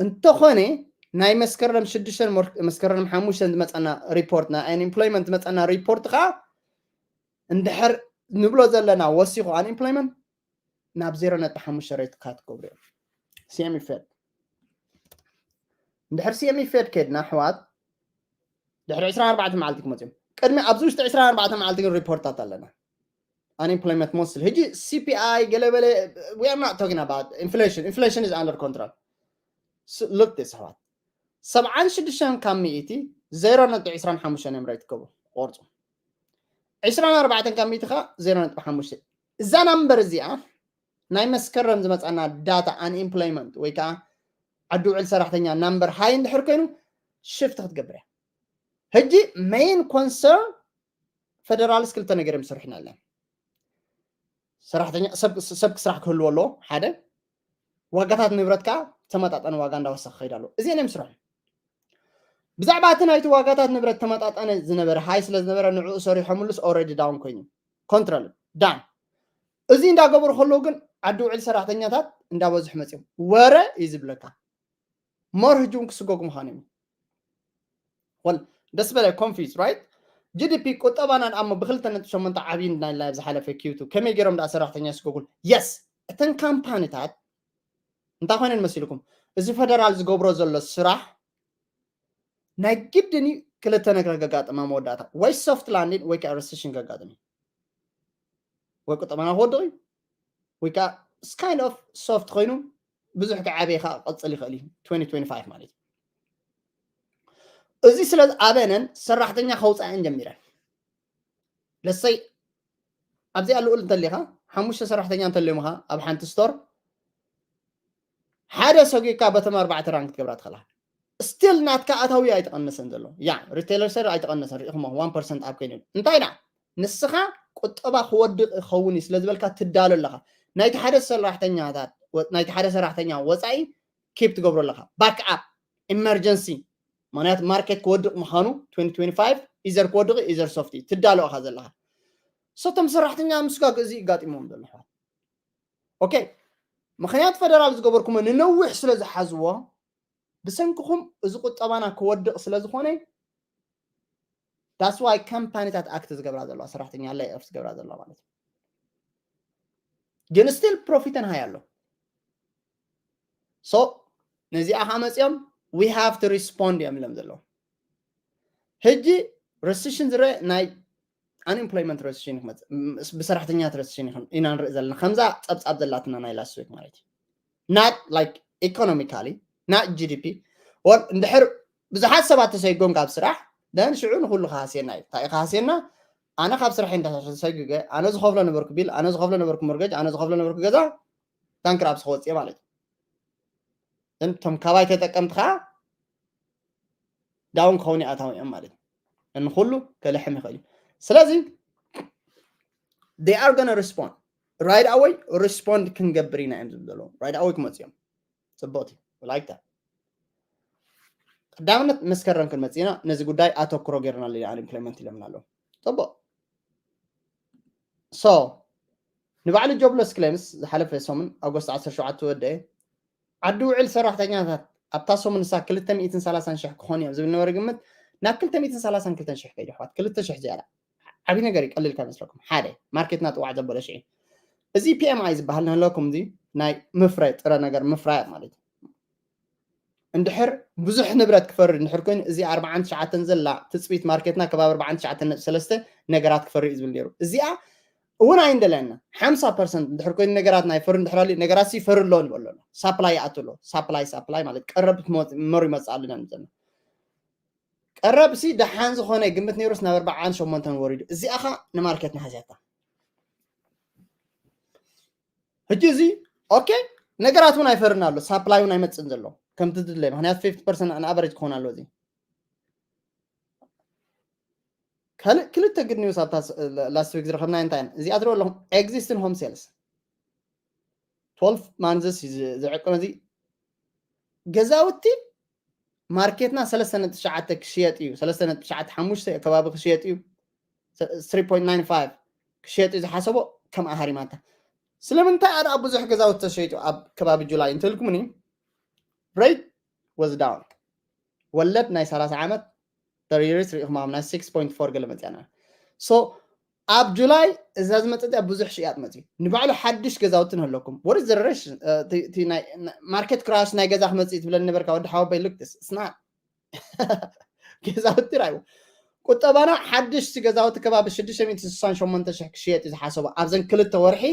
እንተኾነ ናይ መስከረም ሽዱሽተን መስከረም ሓሙሽተን ዝመፀና ሪፖርት ናይ ኣንኤምፕሎይመንት ዝመፀና ሪፖርት ከዓ እንድሕር ንብሎ ዘለና ወሲኹ ኣንኤምፕሎይመንት ናብ ዜሮ ነጥቢ ሓሙሽተ ሬት ካትጎሪ እዮም ሲኤምኢ ፌድ እንድሕር ሲኤምኢ ፌድ ከድና ኣሕዋት ድሕሪ ዕስራን ኣርባዕተን መዓልቲ ክመፅኦም ቅድሚ ኣብዚ ውሽጢ ዕስራን ኣርባዕተን መዓልቲ ግን ሪፖርታት ኣለና ኣንኤምፕሎይመንት ሞስል ሕጂ ሲፒኣይ ገለበለ we are not talking about inflation inflation is under control look this ኣሕዋት ሰብዓን ሽዱሽተን ካብ ሚእቲ ዜሮ ነጥቢ ዕስራን ሓሙሽተን እዮም ሬት ክገብሩ ቆርፁ ዕስራን ኣርባዕተን ካብ ሚእቲ ከዓ ዜሮ ነጥቢ ሓሙሽተ እዛ ናምበር እዚኣ ናይ መስከረም ዝመፃና ዳታ ኣንኤምፕሎይመንት ወይ ከዓ ዓዲ ውዕል ሰራሕተኛ ናምበር ሃይ እንድሕር ኮይኑ ሽፍት ክትገብር እያ ሕጂ ሜይን ኮንሰርን ፈደራልስ ክልተ ነገር እዮም ዝሰርሑና ኣለና ሰራሕተኛ ሰብ ክስራሕ ክህልዎ ኣለዎ ሓደ ዋጋታት ንብረት ከዓ ተመጣጠነ ዋጋ እንዳወሰኸ ክኸይድ ኣለዎ እዚአን እዮም ስርሖም ብዛዕባ እቲ ናይቲ ዋጋታት ንብረት ተመጣጠነ ዝነበረ ሃይ ስለ ዝነበረ ንዕኡ ሰሪሖምሉስ ኦረዲ ዳውን ኮይኑ ኮንትሮል ዳን እዚ እንዳገበሩ ከለዉ ግን ዓዲ ውዕል ሰራሕተኛታት እንዳበዝሑ መፅኦም ወረ እዩ ዝብለካ ሞር ህጂ እውን ክስጎጉ ምዃኑ እዩ ወል ደስ በለ ኮንፊዝ ራይት ጂዲፒ ቁጠባና ደኣሞ ብክልተ ነጥቢ ሸሞንተ ዓብዪ እንዳላ ዝሓለፈ ኪውቱ ከመይ ገይሮም ደኣ ሰራሕተኛ ይስጎጉል የስ እተን ካምፓኒታት እንታይ ኮይነን መሲልኩም እዚ ፈደራል ዝገብሮ ዘሎ ስራሕ ናይ ግድን እዩ ክልተ ነገር ከጋጥማ መወዳእታ ወይ ሶፍት ላንዲን ወይ ከዓ ሪሴሽን ከጋጥም እዩ ወይ ቁጠባና ክወድቕ እዩ ወይ ከዓ kind of soft ኮይኑ ብዙሕ ከዓበየ ከዓ ክቐፅል ይኽእል እዩ twenty twenty-five ማለት እዩ እዚ ስለ ዝኣበነን ሰራሕተኛ ከውፃእን ጀሚረን ለሰይ ኣብዚኣ ልኡል እንተሊኻ ሓሙሽተ ሰራሕተኛ እንተልዮም ኻ ኣብ ሓንቲ ስቶር ሓደ ሰጊካ በቶም ኣርባዕተ ራን ክትገብራ ትኽእላ። ስቲል ናትካ ኣታዊ ኣይተቐነሰን ዘሎ። ያ ሪቴለር ሰር ኣይተቐነሰን፣ ርኢኹሞ ዋን ፐርሰንት ኣብ ኮይኑ። እንታይ ደኣ ንስኻ ቁጠባ ክወድቕ ይኸውን እዩ ስለ ዝበልካ ትዳሎ ኣለኻ። ናይቲ ሓደ ሰራሕተኛታት ናይቲ ሓደ ሰራሕተኛ ወፃኢ ኪፕ ትገብሮ ኣለኻ። ባክ ኣፕ ኢመርጀንሲ፣ ምክንያቱ ማርኬት ክወድቕ ምዃኑ ኢዘር ክወድቕ ኢዘር ሶፍቲ ትዳሎ ኢኻ ዘለኻ። ሰቶም ሰራሕተኛ ምስጋግ እዚ ይጋጢሞም ዘሎ ኣሕዋት። ኦኬ፣ ምክንያት ፈደራል ዝገበርኩሞ ንነዊሕ ስለ ዝሓዝዎ ብሰንክኹም እዚ ቁጠባና ክወድቕ ስለ ዝኾነ that's why ካምፓኒታት ኣክት ዝገብራ ዘለዋ ሰራሕተኛ ሌይ ኦፍ ዝገብራ ዘለዋ ማለት እዩ። ግን ስቲል ፕሮፊተን ሃይ ኣሎ። ሶ ነዚኣ ከዓ መፂኦም we have to respond እዮም ኢሎም ዘለዉ። ሕጂ ረሲሽን ዝረአ ናይ ኣንኤምፕሎይመንት ረሲሽን ብሰራሕተኛት ረሲሽን ኢና ንርኢ ዘለና፣ ከምዛ ፀብፃብ ዘላትና ናይ ላስት ዊክ ማለት እዩ። ናት ላይክ ኢኮኖሚካሊ ናት ጂ ዲ ፒ ወር እንድሕር ብዙሓት ሰባት ተሰይጎም ካብ ስራሕ ደን ሽዑ ንኩሉ ክሃስየና እዩ። እንታይ እዩ ክሃስየና? ኣነ ካብ ስራሕ እንዳ ተሰጊገ ኣነ ዝኸፍሎ ነበርኩ ቢል፣ ኣነ ዝኸፍሎ ነበርኩ ሞርገጅ፣ ኣነ ዝኸፍሎ ነበርኩ ገዛ ባንክራፕሲ ክወፅእ ማለት እዩ። እቶም ካባይ ተጠቀምቲ ከዓ ዳውን ክኸውን ኣታዊ እዮም ማለት እዩ። ንኩሉ ከልሕም ይኽእል እዩ። ስለዚ they are gonna respond right away። ሪስፖንድ ክንገብር ኢና እዮም ዝብሉ ዘለዉ። Right away ክመፁ እዮም። ፅቡቕቲ ላይክ ታ ቀዳምነት መስከረም ክንመፅእ ኢና። ነዚ ጉዳይ ኣተኩሮ ገይርና ኣለና። ኣንኤምፕሎይመንት ኢሎምና ኣለዉ። ፅቡቕ። ሶ ንባዕሉ ጆብለስ ክሌምስ ዝሓለፈ ሰሙን ኣጎስት ዓሰርተ ሸውዓተ ወደአ። ዓዲ ውዕል ሰራሕተኛታት ኣብታ ሰሙን ንሳ ክልተ ሚእትን ሰላሳን ሽሕ ክኾኑ እዮም ዝብል ነበረ ግምት፣ ናብ ክልተ ሚእትን ሰላሳን ክልተን ሽሕ ከይዱ ኣሕዋት። ክልተ ሽሕ ዝያዳ ዓብዪ ነገር እዩ። ቀሊል ካብ መስለኩም ሓደ ማርኬትና ጥዋዕ ዘበለ ሽዒ። እዚ ፒ ኤም ኣይ ዝበሃል ንህለኩም እዚ ናይ ምፍራይ ጥረ ነገር ምፍራይ ማለት እዩ። እንድሕር ብዙሕ ንብረት ክፈሪ እንድሕር ኮይኑ እዚ ኣርባዓን ትሽዓተን ዘላ ትፅቢት ማርኬትና ከባቢ ኣርባዓን ትሽዓተን ነጥቢ ሰለስተ ነገራት ክፈሪ እዩ ዝብል ነይሩ። እዚኣ እውን ኣይንደለየና ሓምሳ ፐርሰንት እንድሕር ኮይኑ ነገራት ናይ ፈሪ እንድሕር ኣልዩ ነገራት ሲ ፈሪ ኣሎ ንበሎ ኣሎ ሳፕላይ ይኣቱ ኣሎ። ሳፕላይ ሳፕላይ ማለት ቀረብ መሩ ይመፅእ ኣለና ንዘና ቀረብ ሲ ደሓን ዝኾነ ግምት ነይሩስ ናብ ኣርባዓን ሸሞንተን ወሪዱ። እዚኣ ኻ ንማርኬትና ሃዝያታ። ሕጂ እዚ ኦኬ ነገራት እውን ኣይፈርን ኣሎ ሳፕላይ እውን ኣይመፅን ዘሎ ከምቲ ዝድለይ ምክንያቱ ፊፍቲ ፐርሰንት ንኣቨሬጅ ክኾን ኣሎ። እዚ ካልእ ክልተ ግድ ኒውስ ኣብታ ላስት ዊክ ዝረኸብና እንታይ እዚኣ ትሪኦ ኣለኹም ኤግዚስትን ሆም ሴልስ ትወልፍ ማንዝስ ዝዕቅን እዚ ገዛውቲ ማርኬትና ሰለስተ ነጥቢ ትሽዓተ ክሽየጥ እዩ ሰለስተ ነጥቢ ትሽዓተ ሓሙሽተ ከባቢ ክሽየጥ እዩ ስሪ ፖይንት ናይን ፋይቭ ክሽየጥ እዩ ዝሓሰቦ ከም ኣሃሪማታ ስለምንታይ ኣደኣ ብዙሕ ገዛውቲ ተሸይጡ ኣብ ከባቢ ጁላይ እንተልኩምኒ ሬት ወዝ ዳውን ወለድ ናይ ሰላሳ ዓመት ተሪርስ ሪኢኹም ኣብ ናይ ሲክስ ፖይንት ፎር ገለ መፅያና ሶ ኣብ ጁላይ እዛ ዝመፀት እያ ብዙሕ ሽያጥ መፅዩ ንባዕሉ ሓድሽ ገዛውቲ ንህለኩም ወደ ዘረሽ ማርኬት ክራሽ ናይ ገዛ ክመፅእ ትብለኒ ነበርካ ወዲ ሓወበይ ልክትስ ስና ገዛውቲ ራዩ ቁጠባና ሓድሽ ገዛውቲ ከባቢ ሽዱሽተ ሚእቲ ስሳን ሸሞንተ ሽሕ ክሽየጥ እዩ ዝሓሰቡ ኣብዘን ክልተ ወርሒ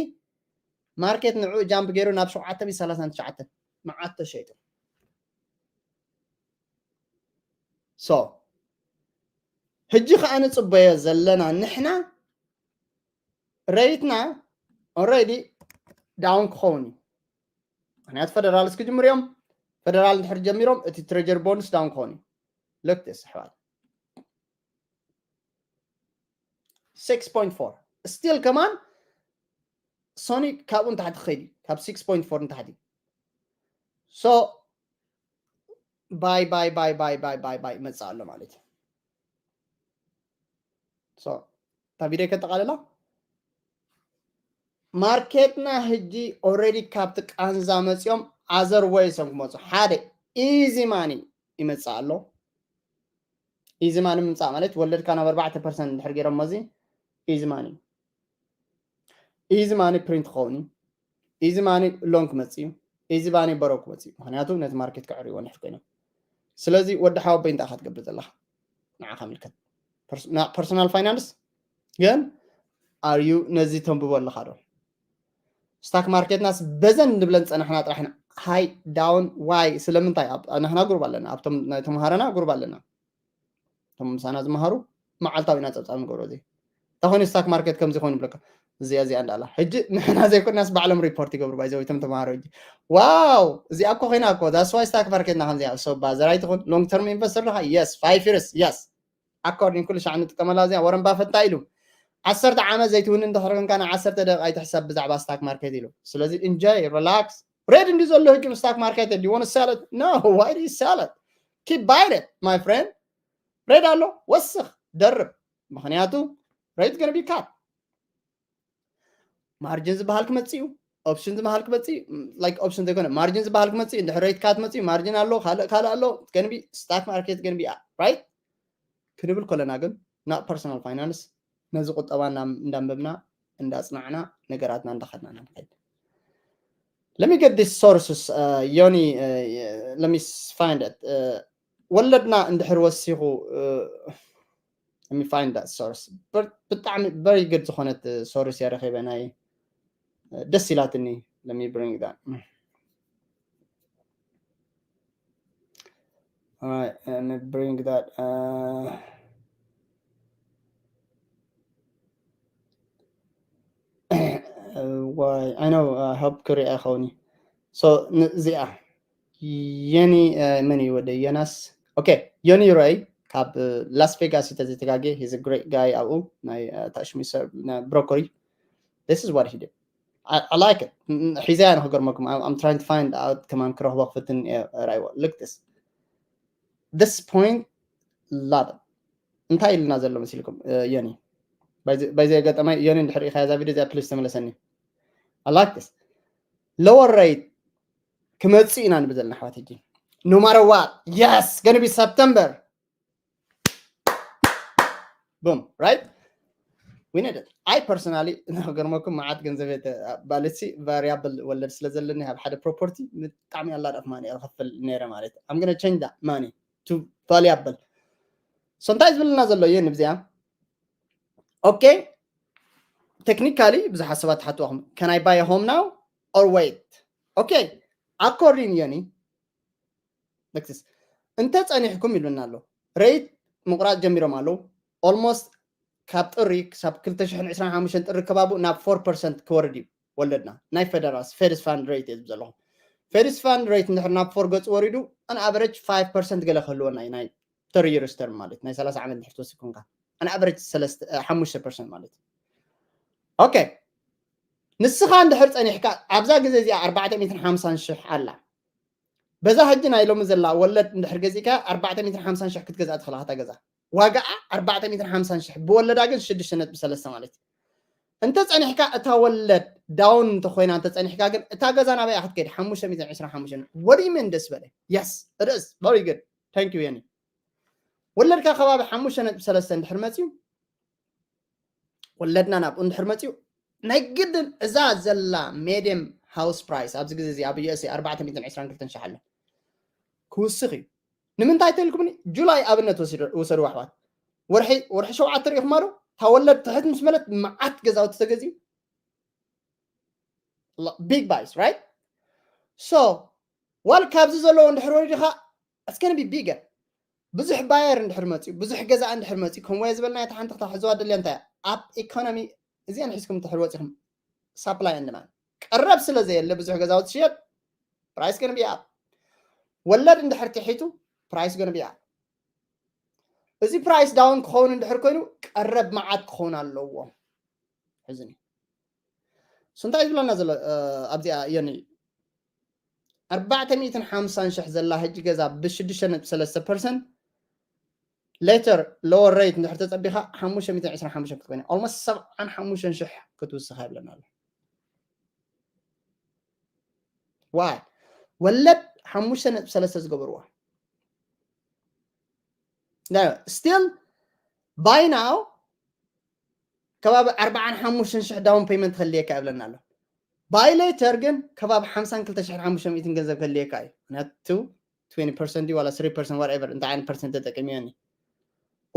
ማርኬት ንዑ ጃምፕ ገይሩ ናብ ሸውዓተ ሚእቲ ሰላሳን ትሽዓተን መዓት ተሸይጡ ሶ ሕጂ ከዓ ንፅበዮ ዘለና ንሕና ሬትና ኦረዲ ዳውን ክኸውን እዩ ምክንያቱ ፈደራል እስክጅምር እዮም ፈደራል እንድሕር ጀሚሮም እቲ ትሬጀር ቦንድስ ዳውን ክኸውን እዩ ልክትስ ኣሕዋት ስክስ ፖይንት ፎር ስቲል ከማን ሶኒ ካብኡ ንታሕቲ ክኸይድ እዩ ካብ ስክስ ፖይንት ፎር ንታሕቲ ሶ ባይ ባይ ባይ ባይ ባይ ባይ ባይ ይመፅእ ኣሎ ማለት እዩ እታ ቪድዮ ከጠቃልላ ማርኬትና ሕጂ ኦረዲ ካብቲ ቃንዛ መፂኦም ኣዘር ወይስ እዮም ክመፁ ሓደ ኢዚ ማኒ ይመፅእ ኣሎ ኢዚ ማኒ ምምፃእ ማለት ወለድካ ናብ ኣርባዕተ ፐርሰንት እንድሕር ገይሮሞ እዚ ኢዚ ማኒ ኢዚ ማኒ ፕሪንት ክኸውን እዩ ኢዚ ማኒ ሎን ክመፅእ እዩ ኢዚ ማኒ በረው ክመፅእ እዩ ምክንያቱ ነቲ ማርኬት ክዕርይዎ ንሕር ኮይኖም ስለዚ ወዲ ሓወበይ እንታይ ኢኻ ትገብር ዘለኻ ንዓኻ ምልከት ፐርሶናል ፋይናንስ ግን ኣርዩ ነዚ ተንብቦ ኣለኻ ዶ ስታክ ማርኬትናስ በዘን ንብለን ፀናሕና ጥራሕ ሃይ ዳውን ዋይ ስለምንታይ ንሕና ጉሩብ ኣለና ኣብቶም ናይ ተምሃረና ጉሩብ ኣለና እቶም ምሳና ዝመሃሩ መዓልታዊ ኢና ፀብፃብ ንገብሮ እዚ እንታይ ኮይኑ ስታክ ማርኬት ከምዚ ኮይኑ ብለካ እዚኣ እዚኣ እንዳላ ሕጂ ንሕና ዘይኮናስ ባዕሎም ሪፖርት ይገብሩ ባይዘው እቶም ተምሃሮ ሕጂ ዋው እዚኣ እኮ ኮይና እኮ that's why stock market ና ከምዚኣ so ባዘር ኣይትኹን long term investor ዲኻ yes five years yes according ኩሉ ሻዕ ንጥቀመላ እዚኣ ወረን ባፈት እንታይ ኢሉ ዓሰርተ ዓመት ዘይትውንን እንድሕር ኮንካ ን ዓሰርተ ደቂቃ ኣይትሕሰብ ብዛዕባ stock market ኢሉ ስለዚ enjoy relax ሬድ እንዲ ዘሎ ሕጂ ብ stock market do you want to sell it no why do you sell it keep buying it my friend ሬድ ኣሎ ወስኽ ደርብ ምክንያቱ rate gonna be cut margin ዝበሃል ክመጽእ እዩ option ዝበሃል ክመጽእ እዩ like option ዘይኮነ margin ዝበሃል ክመጽእ እዩ እንድሕር rate cut መጽእ እዩ margin ኣሎ ካልእ ካልእ ኣሎ gonna be stock market gonna be right ክንብል ከለና ግን not personal finance ነዚ ቁጠባ እንዳንበብና እንዳጽናዕና ነገራትና እንዳኸድና ኢና ንኸይድ let me get this sources uh, ዮኒ uh, let me find it uh, ወለድና እንድሕር ወሲኹ uh, let me find that source ብጣዕሚ very good ዝኾነት source እየ ረኺበ ናይ ደስ ኢላትኒ let me bring that All right, let me bring that. Uh, uh, why? I know. Uh, help Korea Khoni. So yeah, Yeni uh, Meni with the Yenas. Okay, Yoni Ray. ካብ ላስ ቬጋስ እዩ ተዘይተጋጌ he's a great guy ኣብኡ ናይ ታሽሚ brokery this is what he did I, I like it ሒዘያ ንክገርመኩም I'm trying to find out ከማን ክረኽቦ ክፍትን ራይዎ look this this point love it እንታይ ኢልና ዘሎ መሲልኩም ዮኒ ባይዚ ኣጋጣሚ ዮኒ እንድሕር ኢኻ ዛ ቪድዮ እዚኣ ፕሊስ ተመለሰኒ I like this lower rate ክመጽእ ኢና ንብል ዘለና ኣሕዋት ሕጂ no matter what yes gonna be September boom right we need it I personally ንክገርመኩም መዓት ገንዘብ ባለሲ variable ወለድ ስለ ዘለኒ ኣብ ሓደ property ብጣዕሚ ኣላዳፍ ማኒ ክኸፍል ነይረ ማለት I'm gonna change that money to variable so እንታይ ዝብልና ዘሎ እየ ንብዚኣ okay technically ብዙሓት ሰባት ትሓትዋኹም can I buy a home now or wait okay according ዮኒ like this እንተ ጸኒሕኩም ይብልና ኣሎ rate ምቁራጽ ጀሚሮም ኣለዉ almost ካብ ጥሪ ክሳብ ክልተ ሽሕን ዕስራን ሓሙሽተን ጥሪ ከባቡ ናብ four percent ክወርድ እዩ ወለድና ናይ federal feds fund rate እየ ዘለኹ feds fund rate እንድሕር ናብ four ገጽ ወሪዱ an average five percent ገለ ክህልወና እዩ ናይ thirty years term ማለት ናይ ሰላሳ ዓመት እንድሕር ትወስድ ኮንካ an average ሓሙሽተ percent ማለት okay ንስኻ እንድሕር ጸኒሕካ ኣብዛ ግዜ እዚኣ ኣርባዕተ ሚእትን ሓምሳን ሽሕ ኣላ በዛ ሕጂ ናይ ሎሚ ዘላ ወለድ እንድሕር ገዚእካ ኣርባዕተ ሚእትን ሓምሳን ሽሕ ክትገዝኣ ትኽእል እታ ገዛ ዋጋኣ ኣርባዕተ ሚእትን ሓምሳን ሽሕ ብወለዳ ግን ሽዱሽተ ነጥቢ ሰለስተ ማለት እዩ እንተ ጸኒሕካ እታ ወለድ down እንተኮይና እንተ ጸኒሕካ ግን እታ ገዛ ናበይ ክትከይድ ሓሙሽተ ሚእትን ዕስራን ሓሙሽተን what do you mean ደስ በለ yes it is very good thank you የኒ ወለድካ ከባቢ ሓሙሽተ ነጥቢ ሰለስተ እንድሕር መጽዩ ወለድና ናብኡ እንድሕር መፅዩ ናይ ግድን እዛ ዘላ median house price ኣብዚ ግዜ እዚ ኣብ USA ኣርባዕተ ሚእትን ዕስራን ክልተን ሽሕ ኣሎ ክውስኽ እዩ ንምንታይ ተልኩምኒ ጁላይ ኣብነት ውሰዱ ኣሕዋት ወርሒ ወርሒ ሸውዓተ ርኢኹም ኣሉ እታ ወለድ ትሕት ምስ መለት መዓት ገዛውቲ ተገዚኡ big buys right so ዋል ካብዚ ዘለዎ እንድሕር ወሪድኻ it's gonna be bigger ብዙሕ ባየር እንድሕር መፅዩ ብዙሕ ገዛ እንድሕር መፅዩ ከምኡ ዝበልና እታ ሓንቲ ክታ ሕዝዋ ደልያ እንታይ ኣብ ኢኮኖሚ እዚኣን ሒዝኩም እንድሕር ወፂኹም supply and demand ቀረብ ስለ ዘየለ ብዙሕ ገዛውቲ ሽየጥ price gonna be up ወለድ እንድሕር ትሒቱ price gonna be up እዚ price down ክኸውን እንድሕር ኮይኑ ቀረብ መዓት ክኸውን ኣለዎ ሕዝኒ እንታይ ዝብለና ዘሎ ኣብዚኣ ዮኒ ኣርባዕተ ሚእትን ሓምሳን ሽሕ ዘላ ሕጂ ገዛ ብሽዱሽተ ነጥቢ ሰለስተ ፐርሰንት later lower rate እንድሕር ተፀቢኻ ሓሙሽተ ሚእትን ዕስራን ሓሙሽተን ክትኮይና almost ሰብዓን ሓሙሽተን ሽሕ ክትውስኻ ይብለና ኣሎ why ወለድ ሓሙሽተ ነጥቢ ሰለስተ ዝገበርዋ still by now ከባቢ ኣርባዓን ሓሙሽተን ሽሕ down payment ክህልየካ ይብለና ኣሎ buy later ግን ከባቢ ሓምሳን ክልተ ሽሕን ሓሙሽተ ሚእትን ገንዘብ ክህልየካ እዩ ምክንያቱ twenty percent ዋላ three percent whatever እንታይ ዓይነት percent ተጠቂምዮኒ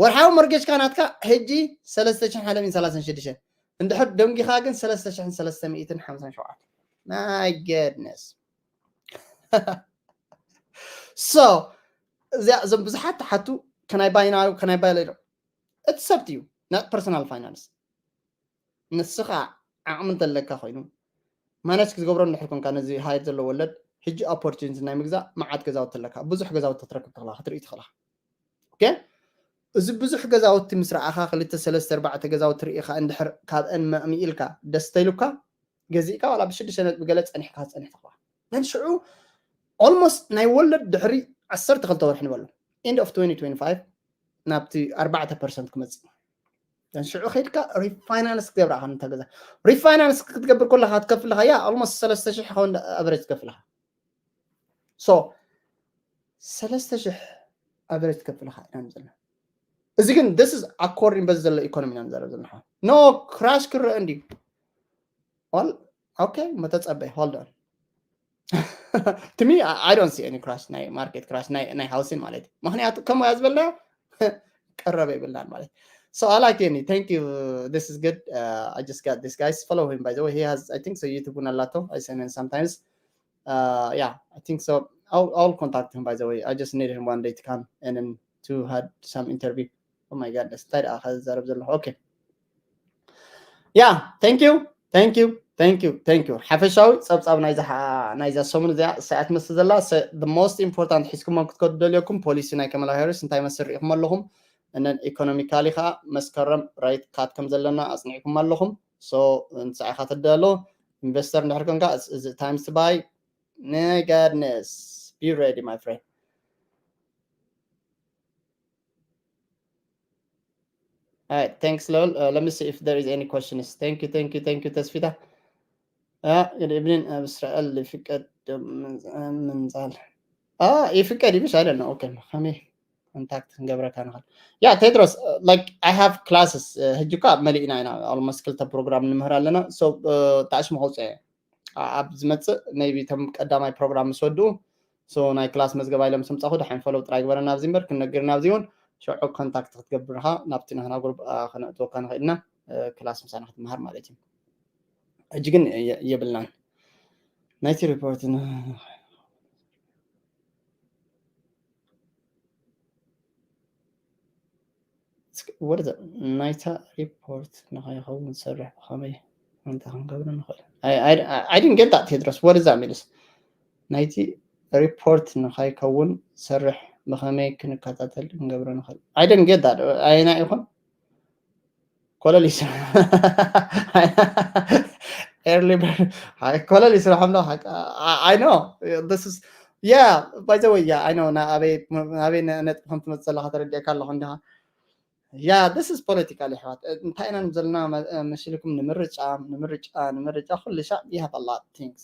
ወርሓዊ mortgage ካ ናትካ ሕጂ ሰለስተ ሽሕን ሓደ ሚእትን ሰላሳን ሽዱሽተን እንድሕር ደንጊኻ ግን ሰለስተ ሽሕን ሰለስተ ሚእትን ሓምሳን ሸውዓተን my goodness so እዚኣ እዞም ብዙሓት ተሓቱ can I buy now can I buy later it's up to you not personal finance ንስኻ ዓቕሚ እንተለካ ኮይኑ ማነጅ ክትገብሮ እንድሕር ኮንካ ነዚ ሃየር ዘሎ ወለድ ሕጂ ኦፖርቹኒቲ ናይ ምግዛእ መዓት ገዛውቲ ኣለካ። ብዙሕ ገዛውቲ ክትረክብ ትኽእላ ክትርኢ ትኽእላ። ኦኬ፣ እዚ ብዙሕ ገዛውቲ ምስ ረኣኻ ክልተ ሰለስተ ኣርባዕተ ገዛውቲ ርኢኻ እንድሕር ካብአን መእሚ ኢልካ ደስ ተይሉካ ገዚእካ ዋላ ብሽዱሽተ ነጥቢ ገለ ጸኒሕካ ክጸንሕ ትኽእላ። ነን ሽዑ ኦልሞስት ናይ ወለድ ድሕሪ ዓሰርተ ክልተ ወርሒ ንበሎ end of twenty twenty-five ናብቲ ኣርባዕተ ፐርሰንት ክመጽእ ነን ሽዑ ከይድካ ሪፋይናንስ ክትገብር ኣኻ ንታ ገዛ። ሪፋይናንስ ክትገብር ከለኻ ትከፍል ኣለኻ ያ ኦልሞስት ሰለስተ ሽሕ ኸውን ኣቨሬጅ ትከፍል ኣለኻ። ሶ ሰለስተ ሽሕ ኣቨሬጅ ትከፍል ኣለኻ ኢና ዘለና። እዚ ግን this is according በዚ ዘሎ ኢኮኖሚ ኢና ንዛረብ ዘለና። ኖ ክራሽ ክረአ እንድዩ። ኦል ኦኬ፣ መተጸበይ hold on to me I, I don't see any crash ናይ ማርኬት ክራሽ ናይ ናይ ሃውሲን ማለት እዩ። ምክንያቱ ከምኡ እያ ዝበልና ቀረበ ይብልናል ማለት። So I like any. Thank you. This is good. Uh, I just got this guys. Follow him by the way. He has, I think so, YouTube ውን ኣላቶ. I send him sometimes. Uh, yeah, I think so. I'll, I'll contact him by the way. I just need him one day to come and then to had some interview. Oh my god, እንታይ ደኣ ከዛረብ ዘለኹ? Okay. Yeah, thank you. Thank you. Thank you. Thank you. ሓፈሻዊ ጸብጻብ ናይዛ ሓ- ናይዛ ሰሙን እዚኣ ሰዓት መስል ዘላ ሰ- the most important ሒዝኩሞ ክትከዱ ደልየኩም ፖሊሲ ናይ ከመላ ሃሪስ እንታይ መስል ርኢኹም ኣለኹም? እነን ኢኮኖሚካሊ ከዓ መስከረም ራይት ካት ከም ዘለና ኣጽኒዕኩም ኣለኹም። So ንስኻ ትደሎ ኢንቨስተር እንድሕር ኮንካ it's- it's times to buy. My goodness, be ready my friend. All right, thanks Lol. Uh, let me see if there is any questions. Thank you, thank you, thank you ተስፊታ። Uh, good evening. ኣብ እስራኤል ይፍቀድ ምንጻል? Ah, ይፍቀድ ይብሽ I don't know. Okay, ከመይ ኮንታክት ክንገብረካ ንኽእል? Yeah, ቴድሮስ, uh, like I have classes. Uh, ሕጂ እኳ መሊእና ኢና። Almost ክልተ ፕሮግራም ንምህር ኣለና። So uh, ታሽሙ ከውፅአ ኣብ ዝመፅእ maybe እቶም ቀዳማይ ፕሮግራም ምስ ወድኡ so ናይ ክላስ መዝገብ ኢለ ምስ ምፃኹ ደሓን ፈለው ጥራይ ግበረና ኣብዚ እምበር ክንነግርና ኣብዚ እውን ሽዑ ኮንታክት ክትገብርካ ናብቲ ናህና ግሩፕ ከነእትወካ ንኽእልና ክላስ ምሳና ክትመሃር ማለት እዩ። ሕጂ ግን የ- የብልናን ናይቲ ሪፖርት ን- እስኪ ወደ ናይታ ሪፖርት ንኸይኸውን ዝሰርሕ ብኸመይ እንታይ ክንገብር ንኽእል? I didn't get that ቴድሮስ። What is that ሚልስ? ናይቲ ሪፖርት ንኸይከውን ዝሰርሕ ብኸመይ ክንከታተል ክንገብር ንኽእል? I didn't get that. ኣይና ይኹን ኮለል ይስራሕ early bird ኮለል ይስራሕ ኣሎ። I know this is yeah, by the way, yeah, I know. ናበይ ነጥቢ ከም ትመፅእ ዘለካ ተረዲእካ ኣለኹ እንዲኻ። Yeah, this is political ኣሕዋት። እንታይ ኢና ዘለና መሲልኩም? ንምርጫ ንምርጫ ንምርጫ ኩሉ ሻዕ you have a lot things.